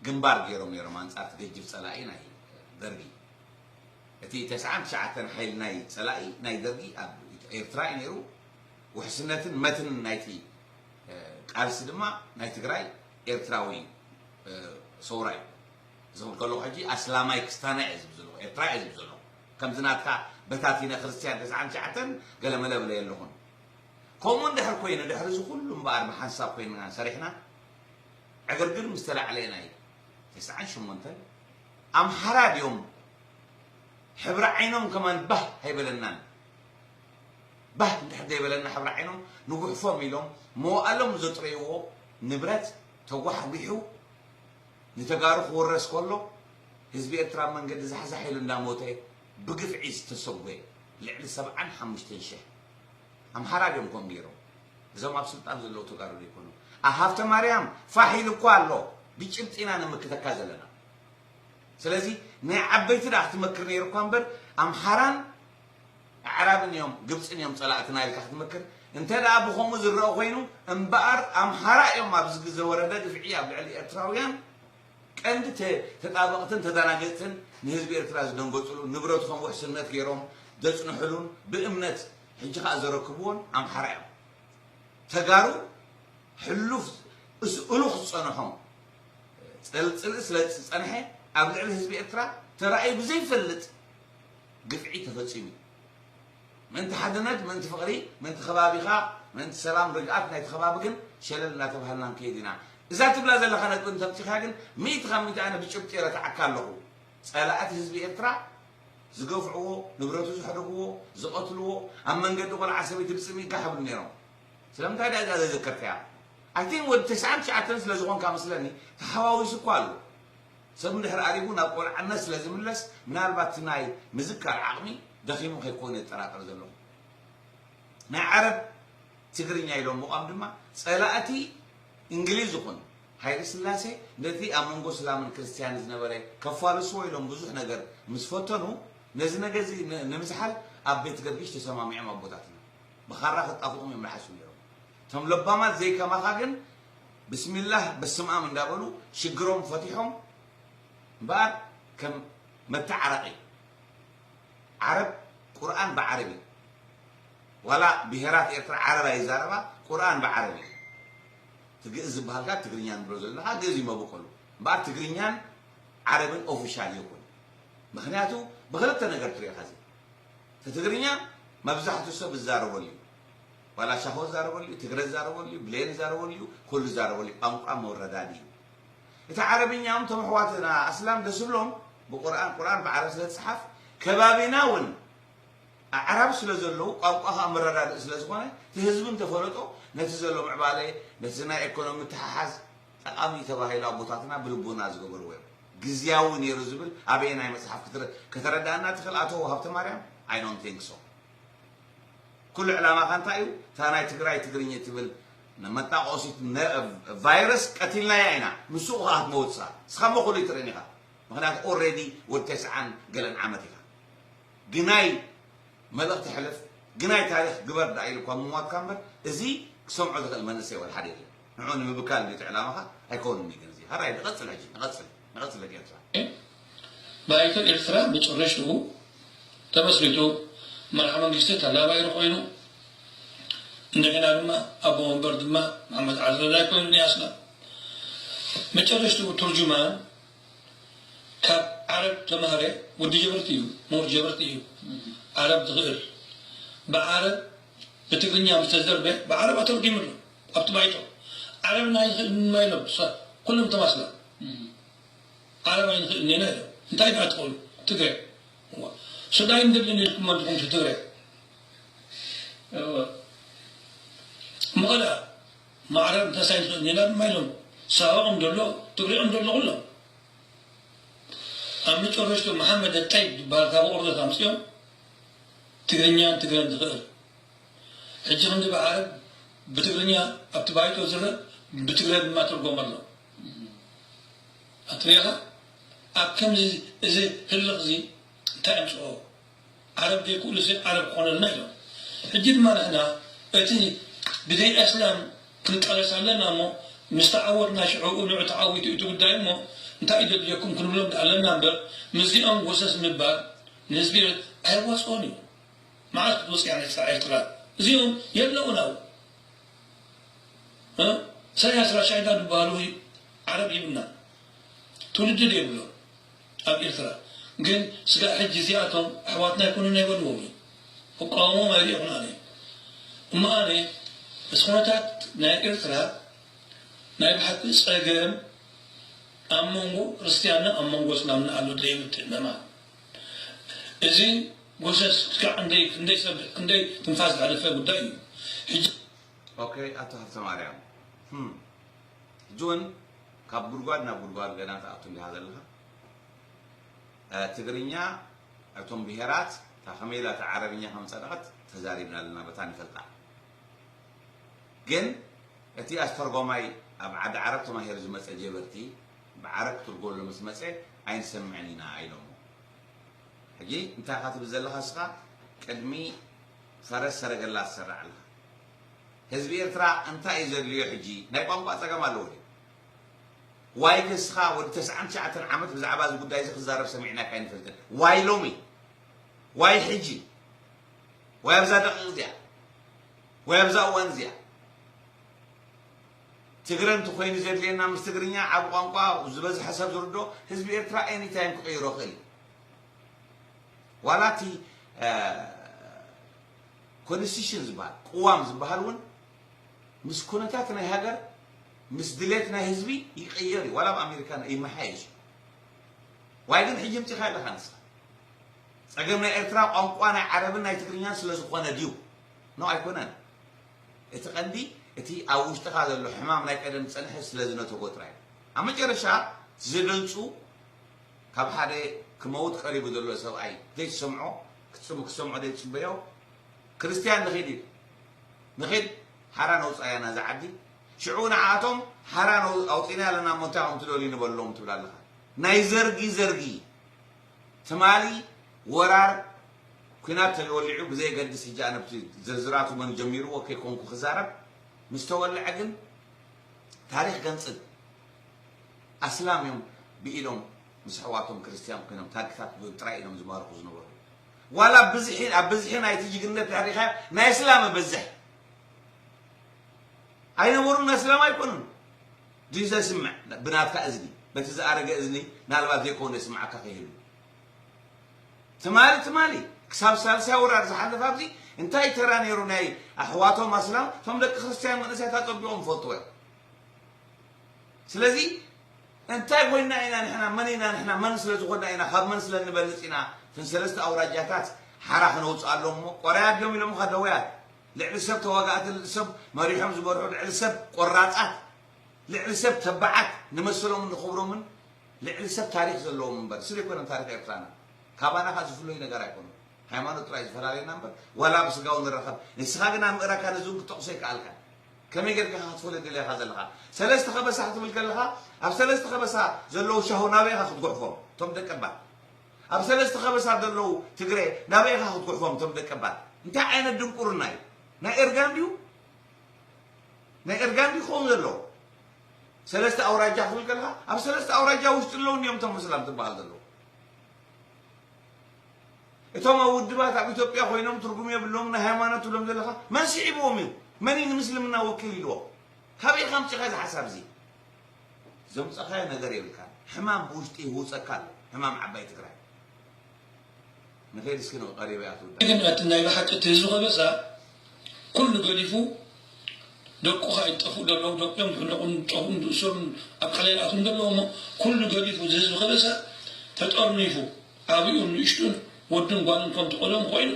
ግንባር ገይሮም ነይሮም ኣንጻር እቲ ገጅፍ ጸላኢ ናይ ደርጊ። እቲ ተስዓን ትሽዓተን ሓይሊ ናይ ጸላኢ ናይ ደርጊ ኣብ ኤርትራ እዩ ነይሩ። ውሕስነትን መትንን ናይቲ ቃልሲ ድማ ናይ ትግራይ ኤርትራዊ ሰውራ እዩ። እዚ ክብል ከለኹ ሕጂ ኣስላማይ ክስታና እየ ዝብል ዘለኹ፣ ኤርትራ እየ ዝብል ዘለኹ። ከምዚ ናትካ በታቲነ ክርስትያን ተስዓን ትሽዓተን ገለመለ እብለ የለኹን። ከምኡ እንድሕር ኮይኑ፣ ድሕሪ እዚ ኩሉ እምበኣር ብሓንሳብ ኮይንና ሰሪሕና፣ ዕግርግር ምስ ተላዕለና እዩ። ተስዓን ሸሞንተን ኣምሓራ ድዮም ሕብሪ ዓይኖም ከማን ባህ ኣይበለናን። ባህ እንድሕር ዘይበለና ሕብሪ ዓይኖም ንጉሕፎም ኢሎም መዋእሎም ዘጥረይዎ ንብረት ተጓሕጒሑ ንተጋሩ ክውረስ ከሎ፣ ህዝቢ ኤርትራ ኣብ መንገዲ ዛሕዛሕ ኢሉ እንዳሞተ ብግፍዒ ዝተሰጎየ ልዕሊ ሰብዓን ሓሙሽተን ሽሕ ኣምሓራ ድዮም ከምኡ ገይሮም። እዞም ኣብ ስልጣን ዘለዉ ተጋሩ ዘይኮኑ። ኣብ ሃብተ ማርያም ፋሕ ኢሉ እኳ ኣሎ። ብጭብጢ ኢና ንምክተካ ዘለና። ስለዚ ናይ ዓበይቲ ደኣ ክትመክር ነይሩ እኳ እምበር፣ ኣምሓራን ኣዕራብን እዮም፣ ግብፅን እዮም ፀላእትና ኢልካ ክትመክር። እንተ ደኣ ብኸምኡ ዝረአ ኮይኑ እምበኣር፣ ኣምሓራ እዮም ኣብዚ ግዘ ወረደ ግፍዒ ኣብ ልዕሊ ኤርትራውያን ቀንዲ ተ-፣ ተጣበቕትን ተደናገፅትን፣ ንህዝቢ ኤርትራ ዝደንገፅሉ፣ ንብረቱ ከም ውሕስነት ገይሮም ዘፅንሕሉን ብእምነት ሕጂ ከዓ ዘረክብዎን ኣምሓራ እዮም። ተጋሩ ሕሉፍ እስ-፣ እሉኽ ዝፀንሖም ፀል-፣ ፅልኢ ስለ ዝፀንሐ ኣብ ልዕሊ ህዝቢ ኤርትራ ተራእዩ ብዘይፈልጥ ግፍዒ ተፈፂሙ እዩ። ምእንቲ ሓድነት፣ ምእንቲ ፍቕሪ፣ ምእንቲ ከባቢኻ፣ ምእንቲ ሰላም ርግኣት ናይቲ ከባቢ ግን ሸለል እናተባህልና ንከይድ ኢና። እዛ ትብላ ዘለኻ ነጥቢ እንተምፂኻ ግን ሚእቲ ካብ ሚእቲ ኣነ ብጭብጢ ረትዓካ ኣለኹ። ጸላእቲ ህዝቢ ኤርትራ ዝገፍዕዎ፣ ንብረቱ ዘሕደግዎ፣ ዝቐትልዎ፣ ኣብ መንገዲ ቆልዓ ሰበይቲ ብጽምኢ ጋሕ ይብሉ ነይሮም። ስለምንታይ ድኣ እዚኣ ዘይዘከርካያ? I think ወዲ ተስዓን ትሽዓተን ስለ ዝኾንካ መስለኒ ተሓዋዊሱ እኳ ኣሎ። ሰብ እንድሕር ኣሪጉ ናብ ቆልዓነት ስለ ዝምለስ፣ ምናልባት እቲ ናይ ምዝካር ዓቕሚ ደኺሙ ከይኮነ እጠራጠር ዘለኹ። ናይ ዓረብ ትግርኛ ኢሎም ምቋም ድማ ጸላእቲ እንግሊዝ ይኹን ሃይለ ስላሴ ነቲ ኣብ መንጎ እስላምን ክርስትያንን ዝነበረ ከፋልስዎ ኢሎም ብዙሕ ነገር ምስ ፈተኑ፣ ነዚ ነገር እዚ ን-፣ ንምዝሓል ኣብ ቤት ገርጊሽ ተሰማሚዖም ኣቦታትና። ብኻራ ክጣፍኦም እዮም ዝሓስቡ ነይሮም። እቶም ለባማት ዘይከማኻ ግን ብስሚላህ በስምኣም እንዳበሉ ሽግሮም ፈቲሖም እምበኣር ከም መተዓረቒ ዓረብ ቁርኣን ብዓረብ እዩ። ዋላ ብሄራት ኤርትራ ዓረብ ኣይዛረባ፣ ቁርኣን ብዓረብ እዩ። እቲ ግእዝ ዝበሃል ከኣ ትግርኛ ንብሎ ዘለና ከኣ ግእዝ እዩ መበቆሉ። እምበኣር ትግርኛን ዓረብን ኦፊሻል ይኹን። ምኽንያቱ ብኽልተ ነገር ትሪኦ ኸዚ። እቲ ትግርኛ መብዛሕትኡ ሰብ ዝዛረበሉ እዩ። ዋላ ሻሆ ዝዛረበሉ እዩ፣ ትግረ ዝዛረበሉ እዩ፣ ብሌን ዝዛረበሉ እዩ፣ ኩሉ ዝዛረበሉ እዩ። ቋንቋ መወረዳዲ እዩ። እቲ ዓረብኛ እቶም ኣሕዋትና ኣስላም ደስ ዝብሎም ብቁርኣን፣ ቁርኣን ብዓረብ ስለ ዝጸሓፍ፣ ከባቢና እውን ኣዕራብ ስለ ዘለዉ፣ ቋንቋ ኸኣ መረዳድኢ ስለ ዝኾነ፣ እቲ ህዝቢ እንተፈለጦ፣ ነቲ ዘሎ ምዕባለ፣ ነቲ ናይ ኤኮኖሚ ምትሕሓዝ ጠቓሚ እዩ ተባሂሉ ኣቦታትና ብልቦና ዝገበርዎ እዮም። ግዝያዊ ነይሩ ዝብል ኣበየናይ መጽሓፍ ክትረ-፣ ከተረድኣና ትኽእል ኣቶ ሃብተማርያም? I don't think so። ኩሉ ዕላማኻ እንታይ እዩ? እታ ናይ ትግራይ ትግርኛ ትብል መጣቆሲት ነ-፣ ቫይረስ ቀቲልናያ ኢና። ምስኡ ኸኣ ክትመውት እሳ። ንስኻ እሞ ኩሉ ይትርእን ኢኻ። ምኽንያቱ ኦልሬዲ ወዲ ተስዓን ገለን ዓመት ኢኻ። ግናይ መልእኽቲ ሕልፍ፣ ግናይ ታሪኽ ግበር ደኣ ኢሉ እኳ ምሟትካ እምበር፣ እዚ ክሰምዖ ዝኽእል መንእሰይ ወላ ሓደ የለን። ንዕኡ ንምብካል እንድዩ እቲ ዕላማኻ፣ ኣይከውንን እዩ ግን እዚ። ሕራይ ንቐጽል ሕጂ፣ ንቐጽል፣ ንቐጽል ደቂ ኤርትራ። ባይቶ ኤርትራ መጨረሽትኡ ተመስሪቱ፣ መራሒ መንግስቲ ተላባይሪ ኮይኑ፣ እንደገና ድማ ኣቦ ወንበር ድማ መሓመድ ዓሊ ረዳይ ኮይኑ ንያስና። መጨረሽትኡ ትርጁማን ካብ ዓረብ ተማህረ፣ ወዲ ጀበርቲ እዩ፣ ምሁር ጀበርቲ እዩ። ዓረብ ዝኽእል። ብዓረብ፣ ብትግርኛ ምስ ተዘርበ፣ ብዓረብ ኣተርጒሙ ኣሎ። ኣብቲ ባይቶ። ዓረብና ኣይንኽእልን ኢና ኢሎም፣ ሳ-፣ ኩሎም ተማስላ። ዓረብ ኣይንኽእልን ኢና ኢሎም። እንታይ ደኣ ትኽእሉ? ትግረ። እዋ። ሱዳይ እንደልን ኢልኩም ኣለኹም ትግረ። እዋ። መቐለ፣ ማዕረብ እንታይ ሳይንስ ኢና ድማ ኢሎም። ሳባኦም ዘሎ፣ ትግሪኦም ዘሎ ኩሎም። ኣብ መጨረሽቱ መሓመድ ጠይብ ዝበሃል ካብ ኦርደት ኣምፅኦም ትግርኛን ትግረን ዝኽእል። ሕጂ ክንዲ ብዓረብ ብትግርኛ ኣብቲ ባይቶ ዝረብ ብትግረ ድማ ትርጎም ኣሎ። ኣትሪኻ ኣብ ከምዚ እዚ ህልኽ እዚ እንታይ ኣምፅኦ? ዓረብ ዘይክእሉሲ ዓረብ ክኾነልና ኢሎም። ሕጂ ድማ ንሕና እቲ ብዘይ ኣስላም ክንቃለስ ኣለና እሞ፣ ምስ ተዓወትና ሽዑ ንዑ ተዓዊቱ እቲ ጉዳይ እሞ፣ እንታይ እዩ ዘድልየኩም ክንብሎም ኣለና እምበር፣ ምስዚኦም ጎሰስ ምባል ንህዝቢ ኣየዋፅኦን እዩ። መዓስ ክትወፅእ እያ ነፃ ኤርትራ? እዚኦም የለውን ኣብኡ። እ? ኢሳያስ ራሻይዳ ዝበሃሉ ዓረብ ይብልና። ትውልዲ ዶ የብሎም ኣብ ኤርትራ? ግን ስጋዕ ሕጂ እዚኣቶም ኣሕዋትና ኣይኮኑን ኣይበልዎም እዩ። እቃወሞም ኣይሪእኹን ኣነ። እሞ ኣነ፣ ምስ ኩነታት ናይ ኤርትራ ናይ ብሓቂ ጸገም ኣብ መንጎ ክርስትያንን ኣብ መንጎ እስላምን ኣሎ ደይምትእምማን። እዚ ጎሰስ ክሳዕ ክንደይ፣ ክንደይ ሰብ፣ ክንደይ ትንፋስ ዝሓለፈ ጉዳይ እዩ። ሕጂ ኦኬ፣ ኣቶ ሃብተማርያም፣ ህም፣ ሕጂ እውን ካብ ጉድጓድ ናብ ጉድጓድ ገና ትኣቱ እንዲኻ ዘለኻ። እ፣ ትግርኛ፣ እቶም ብሄራት፣ እታ ከመይ ኢላ እታ ዓረብኛ ከም ዝጸደቐት ተዛሪብና ኣለና፣ በታ ንፈልጣ። ግን እቲ ኣስተርጓማይ ኣብ ዓዲ ዓረብ ተማሂሩ ዝመጸ ጀበርቲ፣ ብዓረብ ክትርጎሎ ምስ መጸ ኣይንሰምዕን ኢና ኢሎሞ። ሕጂ እንታይ ኢኻ ትብል ዘለኻ ንስኻ? ቅድሚ ፈረስ ሰረገላ ትሰርዕ ኣለኻ። ህዝቢ ኤርትራ እንታይ እዩ ዘድልዮ ሕጂ? ናይ ቋንቋ ጸገም ኣለዎ ድዩ? ዋይ ግን ንስኻ ወዲ ተስዓን ትሽዓተን ዓመት ብዛዕባ እዚ ጉዳይ እዚ ክዛረብ ሰሚዕናካ ኣይንፈልጥን። ዋይ ሎሚ? ዋይ ሕጂ? ዋይ ኣብዛ ደቂቕ እዚኣ? ዋይ ኣብዛ እዋን እዚኣ? ትግረ እንተኾይኑ ዘድልየና ምስ ትግርኛ ዓቢ ቋንቋ ዝበዝሐ ሰብ ዝርድኦ ህዝቢ ኤርትራ ኤኒታይም ክቕይሮ ይኽእል እዩ። ዋላ እቲ፣ እ፣ ኮንስቲቱሽን ዝበሃል፣ ቅዋም ዝበሃል እውን ምስ ኩነታት ናይ ሃገር፣ ምስ ድሌት ናይ ህዝቢ ይቕየር እዩ። ዋላ ኣብ ኣሜሪካ ይመሓየሽ እዩ። ዋይ ግን ሕጂ ምጺኻ ኣለኻ ንስኻ። ጸገም ናይ ኤርትራ ቋንቋ ናይ ዓረብን ናይ ትግርኛን ስለ ዝኾነ ድዩ? ኖ ኣይኮነን። እቲ ቀንዲ እቲ ኣብ ውሽጥኻ ዘሎ ሕማም ናይ ቀደም ዝጸንሐ ስለ ዝነተጎ ጥራይ እዩ። ኣብ መጨረሻ ዝገልጹ ካብ ሓደ ክመውት ቀሪቡ ዘሎ ሰብኣይ ዘይትሰምዖ ክትሰም-፣ ክትሰምዖ ዘይትጽበዮ ክርስትያን ንኺድ ኢሉ። ንኺድ ሓራ ነውጻያ ናዛ ዓዲ። ሽዑ ንዓኣቶም ሓራ ነው-፣ ኣውጺና ኣለና እሞ እንታይ ኢኹም ትደልዩ ንበሎም ትብል ኣለኻ። ናይ ዘርጊ ዘርጊ። ትማሊ ወራር ኲናት ተወሊዑ ብዘየገድስ ሕጂ ኣነ ኣብቲ ዝርዝራቱ መን ጀሚርዎ ከይኮንኩ ክዛረብ ምስ ተወልዐ ግን ታሪኽ ገንጽል ኣስላም እዮም ብኢዶም ምስ ኣሕዋቶም ክርስትያን ኮይኖም ታንክታት ጥራይ እዮም ዝማርኹ ዝነበሩ። ዋላ ብዝሒ፣ ኣብ ብዝሒ ናይቲ ጅግንነት ድሕሪኻ ናይ እስላም በዝሕ ኣይነበሩን፣ ናይ እስላም ኣይኮኑን። ድዩ ዘስምዕ ብናትካ እዝኒ፣ በቲ ዝኣረገ እዝኒ ናልባት ዘይኮነ ስምዓካ ከይህሉ። ትማሊ፣ ትማሊ ክሳብ ሳልሳይ ወራር ዝሓለፈ ኣብዚ እንታይ ተራ ነይሩ ናይ ኣሕዋቶም ኣስላም፣ እቶም ደቂ ክርስትያን መንእሰያት ኣጸቢቖም ይፈልጥዎ እዮም። ስለዚ እንታይ ኮይና ኢና ንሕና፣ መን ኢና ንሕና፣ መን ስለ ዝኾንና ኢና፣ ካብ መን ስለ እንበልጽ ኢና፣ እተን ሰለስተ ኣውራጃታት ሓራ ክነውጽኣሎም እሞ፣ ቆራያት ድዮም ኢሎምኻ ደወያት፣ ልዕሊ ሰብ ተዋጋእቲ፣ ልዕሊ ሰብ መሪሖም ዝመርሑ፣ ልዕሊ ሰብ ቆራጻት፣ ልዕሊ ሰብ ተባዓት፣ ንመሰሎምን ንኽብሮምን ልዕሊ ሰብ ታሪኽ ዘለዎም እምበር፣ ስለ ኣይኮነን ታሪኽ ኤርትራና። ካባና ኸኣ ዝፍለዩ ነገር ኣይኮኑን። ሃይማኖት ጥራይ ዝፈላለየና እምበር፣ ዋላ ብስጋዊ ንራኸብ። ንስኻ ግን ኣምእራካ ነዚ እውን ክትጠቕሶ ኣይከኣልካን። ከመይ ጌርካ ክትፈልጥ ደሊኻ ዘለኻ? ሰለስተ ከበሳ ክትብል ከለኻ፣ ኣብ ሰለስተ ከበሳ ዘለዉ ሻሁ ናበይ ኢኻ ክትጉሕፎም? እቶም ደቀባት። ኣብ ሰለስተ ከበሳ ዘለዉ ትግረ ናበይ ኢኻ ክትጉሕፎም? እቶም ደቀባት። እንታይ ዓይነት ድንቁርና እዩ? ናይ ኤርጋን ድዩ? ናይ ኤርጋን ድዩ ክኸውን ዘለዎ? ሰለስተ ኣውራጃ ክትብል ከለኻ፣ ኣብ ሰለስተ ኣውራጃ ውሽጢ ኣለዉ እንዲዮም እቶም ምስላም ትበሃል ዘለዉ። እቶም ኣብ ውድባት ኣብ ኢትዮጵያ ኮይኖም ትርጉም የብሎም፣ ናይ ሃይማኖት ትብሎም ዘለኻ፣ መን ስዒብዎም እዩ? መን እዩ ንምስልምና ወኪል ኢልዎ? ካበይ ኢኻ ኣምጺኻ እዚ ሓሳብ እዚ? ዘምጻኻዮ ነገር የብልካን። ሕማም ብውሽጢ ይህውጸካ ኣሎ፣ ሕማም ዓባይ ትግራይ። ንኸይድ እስኪ ንቐሪበ እያ ትውዳእ። ግን እቲ ናይ ብሓቂ እቲ ህዝቢ ከበሳ ኩሉ ገዲፉ፣ ደቁ ኸኣ ይጠፍኡ ዘለዉ፣ ደቆም ዝሕለቑን ዝጠፍኡን ዝእሰሩን ኣብ ቃልያ ይኣትዉን ዘለዉ እሞ፣ ኩሉ ገዲፉ እዚ ህዝቢ ከበሳ ተጠርኒፉ፣ ዓብዩን ንእሽቱን ወድን ጓልን ከምቲ ቀደሙ ኮይኑ፣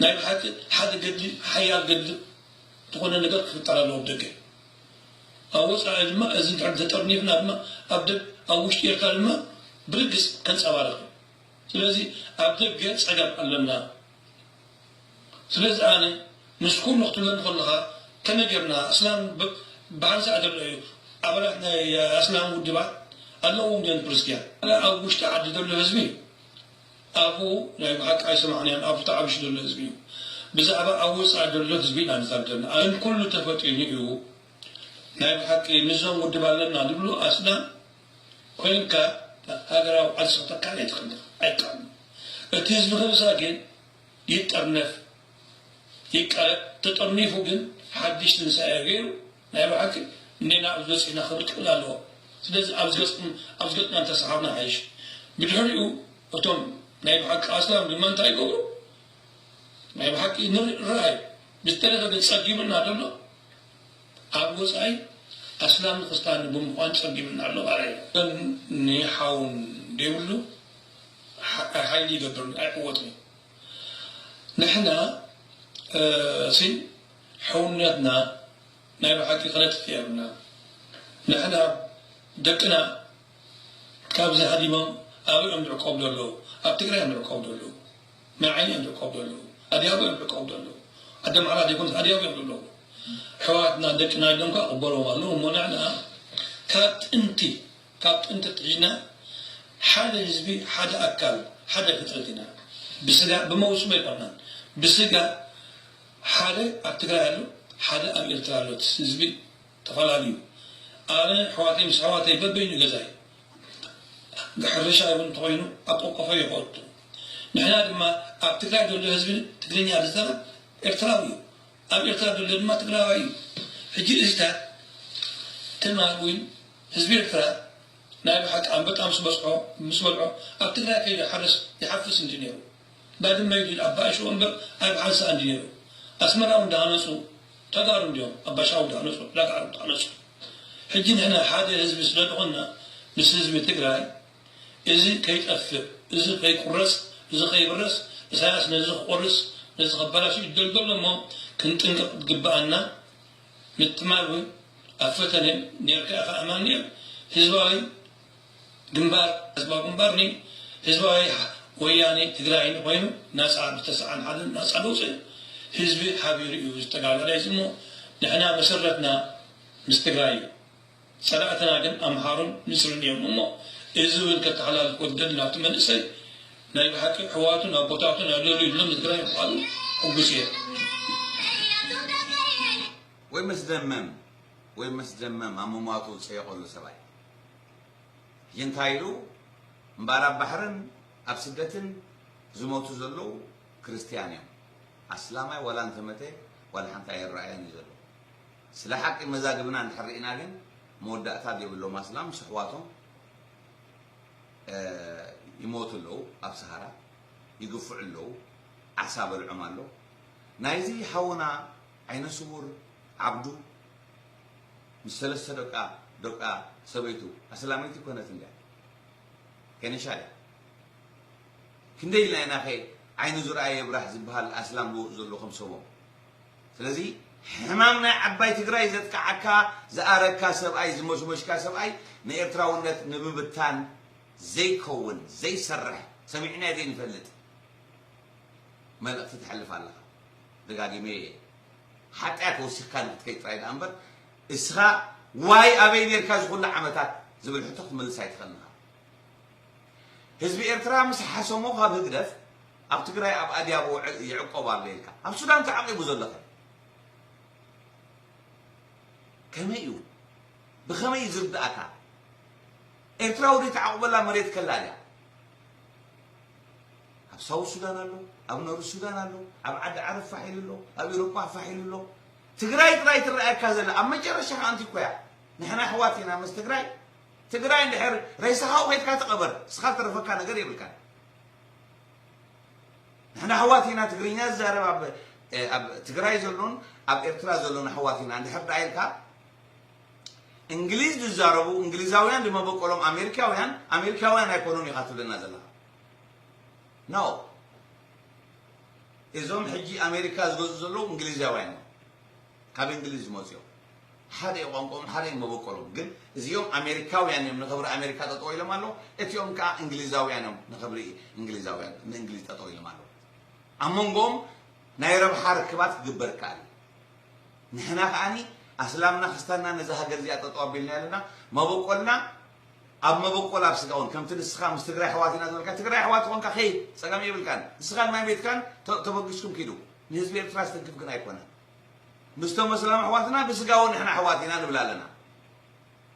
ናይ ብሓቂ ሓደ ገድሊ፣ ሓያል ገድሊ ዝኾነ ነገር ክፍጠር ኣለዎ ኣብ ደገ። ኣብ ወጻኢ ድማ እዚ እንድሕር ተጠርኒፍና ድማ ኣብ ደግ-፣ ኣብ ውሽጢ ኤርትራ ድማ ብርግጽ ከንጸባርቕ እዩ። ስለዚ ኣብ ደገ ጸገም ኣለና። ስለዚ ኣነ ምስ ኩሉ ክትብለኒ ከለኻ ከመይ ጌርና ኣስላም ብ-፣ ብሓንሳእ ዘሎ እዩ። ኣባላት ናይ ኣስላም ውድባት ኣለዎም ድዮም ክርስትያን? ኣብ ውሽጢ ዓዲ ዘሎ ህዝቢ ኣፉ ናይ ብሓቂ ኣይሰማዕናዮን፣ ኣፉ ተዓቢሱ ዘሎ ህዝቢ እዩ። ብዛዕባ ኣብ ወጻኢ ዘሎ ህዝቢ ኢና ንዛረብ ዘለና። ግን ኩሉ ተፈጢኑ እዩ። ናይ ብሓቂ ምስዞም ውድብ ኣለና ዝብሉ ኣስላም ኮይንካ ሃገራዊ ቃልሲ ክተካይድ ኣይትኽእልን ኢኻ። ኣይከኣልን። እቲ ህዝቢ ከብሳ ግን ይጠርነፍ፣ ይቃለብ። ተጠርኒፉ ግን ሓድሽ ትንሳኤ ገይሩ ናይ ብሓቂ እንዴና ኣብዚ በጺሕና ክብል ክኽእል ኣለዎ። ስለዚ ኣብዚ ገጽ-፣ ኣብዚ ገጽና እንተሰሓብና ይሓይሽ። ብድሕሪኡ እቶም ናይ ብሓቂ ኣስላም ድማ እንታይ ይገብሩ? ናይ ብሓቂ ንርኣይ። ብዝተረፈ ግን ጸጊሙና ዘሎ ኣብ ወጻኢ ኣስላም ንክስታን ብምዃን ጸጊሙና ኣሎ ማለት እዩ። ግን ንሓውን ዘይብሉ ሓ-፣ ሓይሊ ይገብር ኣይዕወትን እዩ። ንሕና ሲ ሕውነትና ናይ ብሓቂ ክነጥፍ የብልና። ንሕና ደቅና ካብዚ ሃዲሞም ኣብኦም ዝዕቆቡ ዘለዉ፣ ኣብ ትግራይ እዮም ዝዕቆቡ ዘለዉ፣ መዓይ እዮም ዝዕቆቡ ዘለዉ፣ ኣድያቦ እዮም ዝዕቆቡ ዘለዉ። ኣደ ማዕራ ዘይኮኑስ ኣድያቦ እዮም ዘለዉ። ኣሕዋትና ደቅና ኢሎም ከዓ ቅበሎም ኣለዉ። እሞ ንሕና ካብ ጥንቲ ካብ ጥንቲ ኣትሒዝና ሓደ ህዝቢ፣ ሓደ ኣካል፣ ሓደ ፍጥረት ኢና። ብስጋ ብመውስቦ ኣይኮናን። ብስጋ ሓደ ኣብ ትግራይ ኣሎ፣ ሓደ ኣብ ኤርትራ ኣሎ። እቲ ህዝቢ ተፈላለዩ። ኣነ ኣሕዋተይ ምስ ኣሕዋተይ በበይኑ ገዛይ ሕርሻ እውን እንተኾይኑ ኣብ ቆቆፎ ይኸወጡ። ንሕና ድማ ኣብ ትግራይ ዘሎ ህዝቢ ትግርኛ ዝዛረብ ኤርትራዊ እዩ። ኣብ ኤርትራ ዘሎ ድማ ትግራዋይ እዩ። ሕጂ እዚታት ትማል እውን ህዝቢ ኤርትራ ናይ ብሓቂ ኣንበጣ ምስ በጽሖ፣ ምስ በልዖ ኣብ ትግራይ ከይዱ ሓረስ ይሓፍስ እንዲ ነይሩ። ባድመ ኢሉ ኣብ ባእሽዎ እምበር ኣብ ሓንሳ እንዲ ነይሩ። ኣስመራ እውን ዳሃነጹ ተጋሩ እንዲዮም፣ ኣባሻው ዳሃነጹ፣ ዳጋሩ ዳሃነጹ። ሕጂ ንሕና ሓደ ህዝቢ ስለ ዝኾንና ምስ ህዝቢ ትግራይ እዚ ከይጠፍእ፣ እዚ ከይቁረጽ፣ እዚ ከይብረስ፣ ኢሳያስ ነዚ ክቆርስ፣ ነዚ ከበላሽ ይደልደሎ እሞ ክንጥንቀቕ ዝግብኣና ምትማል እውን ኣብ ፈተነ ነርካ ኢኻ ኣማኒኤል። ህዝባዊ ግንባር፣ ህዝባዊ ግንባር ኒ ህዝባዊ ወያኔ ትግራይ ኮይኑ ናፃ ብተስዓን ሓደን ናፃ ደውፅእ ህዝቢ ሓቢሩ እዩ ዝተጋገለ እዚ እሞ ንሕና መሰረትና ምስ ትግራይ እዩ። ጸላእትና ግን ኣምሓሩን ምስርን እዮም እሞ እዚ እውን ከተሓላልፎ ዝደሊ ናብቲ መንእሰይ ናይ ብሓቂ ኣሕዋቱን ኣቦታቱን ኣለሉ ኢሎም ንትግራይ ምዃኑ ሕጉስ እየ። ወይ ምስ ደመም ወይ ምስ ደመም ኣብ ምሟቱ ዝጸየቐሉ ሰብኣይ ሕጂ እንታይ ኢሉ እምበኣር ኣብ ባሕርን ኣብ ስደትን ዝሞቱ ዘለዉ ክርስትያን እዮም ኣስላማይ ዋላ እንተመተ ዋላ ሓንቲ ኣይረኣዮን እዩ ዘሎ ስለ ሓቂ መዛግብና እንድሕር ርኢና ግን መወዳእታ ዘይብሎም ኣስላም ምስ ኣሕዋቶም ይሞቱ ኣለዉ ኣብ ሰሃራ ይግፍዑ ኣለዉ ዓሳ በልዖም ኣሎ ናይዚ ሓውና ዓይነ ስውር ዓብዱ ምስ ሰለስተ ደቃ ደቃ ሰበይቱ ኣስላመይቲ ኮነት እንድያ ከነሻ እያ ክንደይ ኢልና ኢና ኸ ዓይኑ ዝረኣየ የብራህ ዝበሃል ኣስላም ዝወፁ ዘሎ ከም ሰቦም ስለዚ ሕማም ናይ ዓባይ ትግራይ ዘጥቃዓካ ዝኣረካ ሰብኣይ ዝመሽመሽካ ሰብኣይ ንኤርትራውነት ንምብታን ዘይከውን ዘይሰርሕ ሰሚዕናዮ ዘይንፈልጥ መልእኽቲ ተሕልፍ ኣለኻ ደጋጊመ ሓጢኣት ወሲኽካ ንክትከይድ ጥራይ ደኣ እምበር እስኻ ዋይ ኣበይ ነርካ ዝኹሉ ዓመታት ዝብል ሕቶ ክትመልስ ኣይትኽእልን ኢኻ ህዝቢ ኤርትራ ምስ ሓሰሞ ካብ ህግደፍ ኣብ ትግራይ ኣብ ኣድያቦ ይዕቆብ ኣሎ ኢልካ ኣብ ሱዳን ተዓቂቡ ዘሎ ከ ከመይ እዩ ብኸመይ እዩ ዝርድኣካ ኤርትራ ወደ ተዓቑበላ መሬት ከላ ድያ ኣብ ሳውት ሱዳን ኣሎ ኣብ ኖርዝ ሱዳን ኣሎ ኣብ ዓዲ ዓረብ ፋሕ ኢሉ ኣሎ ኣብ ኤሮጳ ፋሕ ኢሉ ኣሎ ትግራይ ጥራይ ትረኣየካ ዘላ ኣብ መጨረሻ ከኣ ኣንቲ እኮ እያ ንሕና ኣሕዋት ኢና ምስ ትግራይ ትግራይ እንድሕር ሬሳኻ ከይድካ ተቐበር እስኻ ዝተረፈካ ነገር የብልካን ንሕና ኣሕዋት ኢና ትግርኛ ዝዛረብ ኣብ ኣብ ትግራይ ዘሎን ኣብ ኤርትራ ዘሎን ኣሕዋት ኢና እንድሕር ደኣ ኢልካ እንግሊዝ ዝዛረቡ እንግሊዛውያን ድመበቆሎም ኣሜሪካውያን ኣሜሪካውያን ኣይኮኑን ኢኻ ትብለና ዘለኻ ኖ እዞም ሕጂ ኣሜሪካ ዝገዝኡ ዘለዉ እንግሊዛውያን እዮም ካብ እንግሊዝ ዝመፁ እዮም ሓደ እዩ ቋንቋኦም ሓደ እዩ መበቆሎም ግን እዚኦም ኣሜሪካውያን እዮም ንክብሪ ኣሜሪካ ጠጠው ኢሎም ኣለዉ እቲኦም ከዓ እንግሊዛውያን እዮም ንክብሪ እንግሊዛውያን ንእንግሊዝ ጠጠው ኢሎም ኣለዉ ኣብ መንጎኦም ናይ ረብሓ ርክባት ክግበር ይከኣል እዩ ንሕና ከዓኒ ኣስላምና ክስታንና ነዛ ሃገር እዚኣ ጠጠው ኣቢልና ኣለና መበቆልና ኣብ መበቆል ኣብ ስጋ እውን ከምቲ ንስኻ ምስ ትግራይ ኣሕዋት ኢና ዝበልካ ትግራይ ኣሕዋት ዝኾንካ ከይድ ፀገም የብልካን ንስኻን ማይ ቤትካን ተበጊስኩም ኪዱ ንህዝቢ ኤርትራ ዝተንክፍ ግን ኣይኮነን ምስቶም ኣስላም ኣሕዋትና ብስጋ እውን ንሕና ኣሕዋት ኢና ንብል ኣለና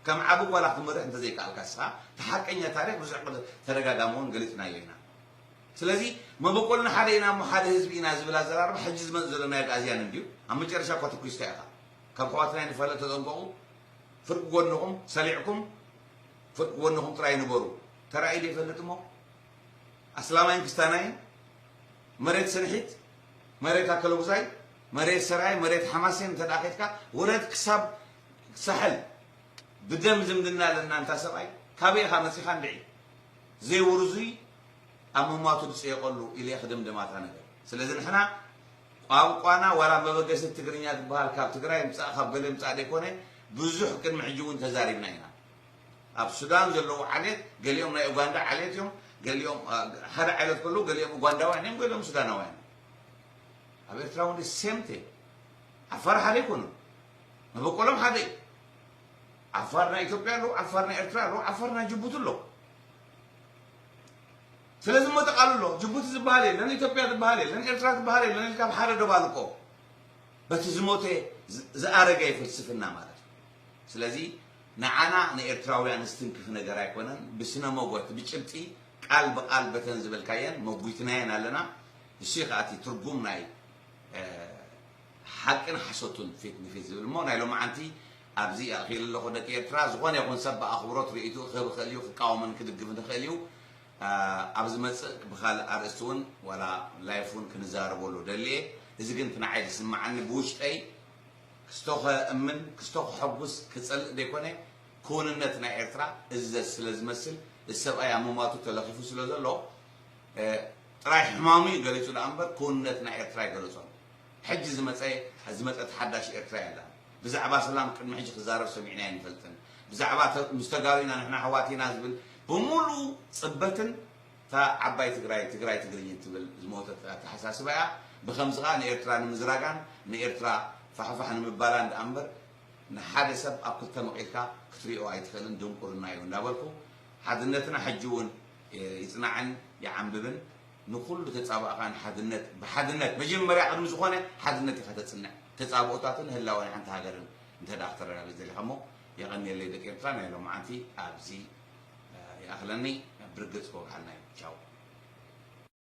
ከም ዓቢ ጓላ ክትመርሕ እንተዘይከኣልካ ንስኻ እቲ ሓቀኛ ታሪክ ብዙሕ ተደጋጋሚ እውን ገሊፅናዮ ኢና ስለዚ መበቆልና ሓደ ኢና እሞ ሓደ ህዝቢ ኢና ዝብል ኣዘራርባ ሕጂ ዝመፅእ ዘሎ ናይ ኣግኣዝያን እንድዩ ኣብ መጨረሻ እኳ ትኩስታ ኢኻ ካብ ኣሕዋትና ይንፋለጥ ተጠንቀቑ ፍርቂ ጎንኹም ሰሊዕኩም ፍርቂ ጎንኹም ጥራይ ንበሩ ተራእዩ ዶ ይፈልጥ እሞ ኣስላማይን ክስታናይን፣ መሬት ስንሒት፣ መሬት ኣከለጉዛይ፣ መሬት ሰራይ፣ መሬት ሓማሴን እንተ ደኣ ኸድካ፣ ውረድ ክሳብ ሳሕል። ብደም ዝምድና ኣለና እንታ ሰብኣይ፣ ካበይ ኢኻ መጺኻ እንድዒ? ዘይውርዙይ ኣብ ምሟቱ ዝጽየቐሉ ኢለ እየ ክድምድም ኣታ ነገር። ስለዚ ንሕና ቋንቋና ዋላ መበገሲ ትግርኛ ዝበሃል ካብ ትግራይ ምጻእ ካብ ገለ ምጻእ ዘይኮነ፣ ብዙሕ ቅድሚ ሕጂ እውን ተዛሪብና ኢና። ኣብ ሱዳን ዘለዉ ዓሌት፣ ገሊኦም ናይ ኡጋንዳ ዓሌት እዮም፣ ገሊኦም፣ አ፣ ሓደ ዓሌት ከለዉ፣ ገሊኦም ኡጋንዳውያን እዮም፣ ገሊኦም ሱዳናውያን እዮም። ኣብ ኤርትራ እውን ሴም ቲንግ። ዓፋር ሓደ ኣይኮኑን። መበቆሎም ሓደ እዩ። ዓፋር ናይ ኢትዮጵያ ኣለዉ፣ ዓፋር ናይ ኤርትራ ኣለዉ፣ ዓፋር ናይ ጅቡቲ ኣለዉ። ስለዚ እሞ ተቃሉ ኣሎ። ጅቡቲ ዝበሃል የለን፣ ኢትዮጵያ ዝበሃል የለን፣ ኤርትራ ዝበሃል የለን ኢልካ ኣብ ሓደ ደባልቆ። በቲ ዝሞተ ዝ-፣ ዝኣረገ ፍልስፍና ማለት እዩ። ስለዚ ንዓና ንኤርትራውያን ዝትንክፍ ነገር ኣይኮነን። ብስነ መጎት፣ ብጭብጢ፣ ቃል ብቃል በተን ዝበልካየን መጒትናየን ኣለና። እሱ እዩ ከኣ እቲ ትርጉም ናይ፣ እ፣ ሓቅን ሓሶቱን ፊት ንፊት ዝብል። እሞ ናይ ሎማዓንቲ ኣብዚ ኣኺለ ኣለኹ ደቂ ኤርትራ። ዝኾነ ይኹን ሰብ ብኣኽብሮት ርእይትኡ ክህብ ይኽእል እዩ፣ ክቃወምን ክድግፍን ይኽእል እዩ። እ፣ ኣብ ዝመጽእ ብኻልእ ኣርእስቲ እውን ዋላ ላይፍ እውን ክንዛረበሉ ደልየ። እዚ ግን እቲ ንዓይ ዝስምዓኒ ብውሽጠይ ክስቶ ከእምን፣ ክስቶ ከሐጉስ፣ ክጸልእ ዘይኮነ፣ ክውንነት ናይ ኤርትራ እዚ ስለ ዝመስል፣ እዚ ሰብኣይ ኣብ ምሟቱ ተለኺፉ ስለ ዘሎ፣ እ፣ ጥራይ ሕማሙ እዩ ገሊጹ ደኣ እምበር፣ ክውንነት ናይ ኤርትራ ኣይገለጾን። ሕጂ ዝመጸ፣ ዝመጸት ሓዳሽ ኤርትራ የላን። ብዛዕባ ሰላም ቅድሚ ሕጂ ክዛረብ ሰሚዕና ኣይንፈልጥን። ብዛዕባ ተ-፣ ምስ ተጋሩ ኢና፣ ንሕና ኣሕዋት ኢና ዝብል ብምሉኡ ጽበትን እታ ዓባይ ትግራይ፣ ትግራይ ትግርኝ እትብል ዝሞተት ኣተሓሳስባ እያ። ብኸምዚ ኸኣ ንኤርትራ ንምዝራጋን ንኤርትራ ፋሕፋሕ ንምባላን ደኣ እምበር ንሓደ ሰብ ኣብ ክልተ መቒልካ ክትሪኦ ኣይትኽእልን፣ ድንቁርና እዩ እንዳበልኩ፣ ሓድነትና ሕጂ እውን ይጽናዕን ይዓንብብን። ንኹሉ ተጻባእኻን ሓድነት፣ ብሓድነት መጀመርያ ቅድሚ ዝኾነ ሓድነት ኢኻ ተጽንዕ። ተጻብኦታትን ህላወን ሓንቲ ሃገርን እንተ ደኣ ክተረጋግጽ ደሊኻ እሞ፣ የቐንየለይ ደቂ ኤርትራ። ናይ ሎማዓንቲ ኣብዚ ይኣኽለኒ። ብርግጽ ክወግሓልና እዩ። ቻው።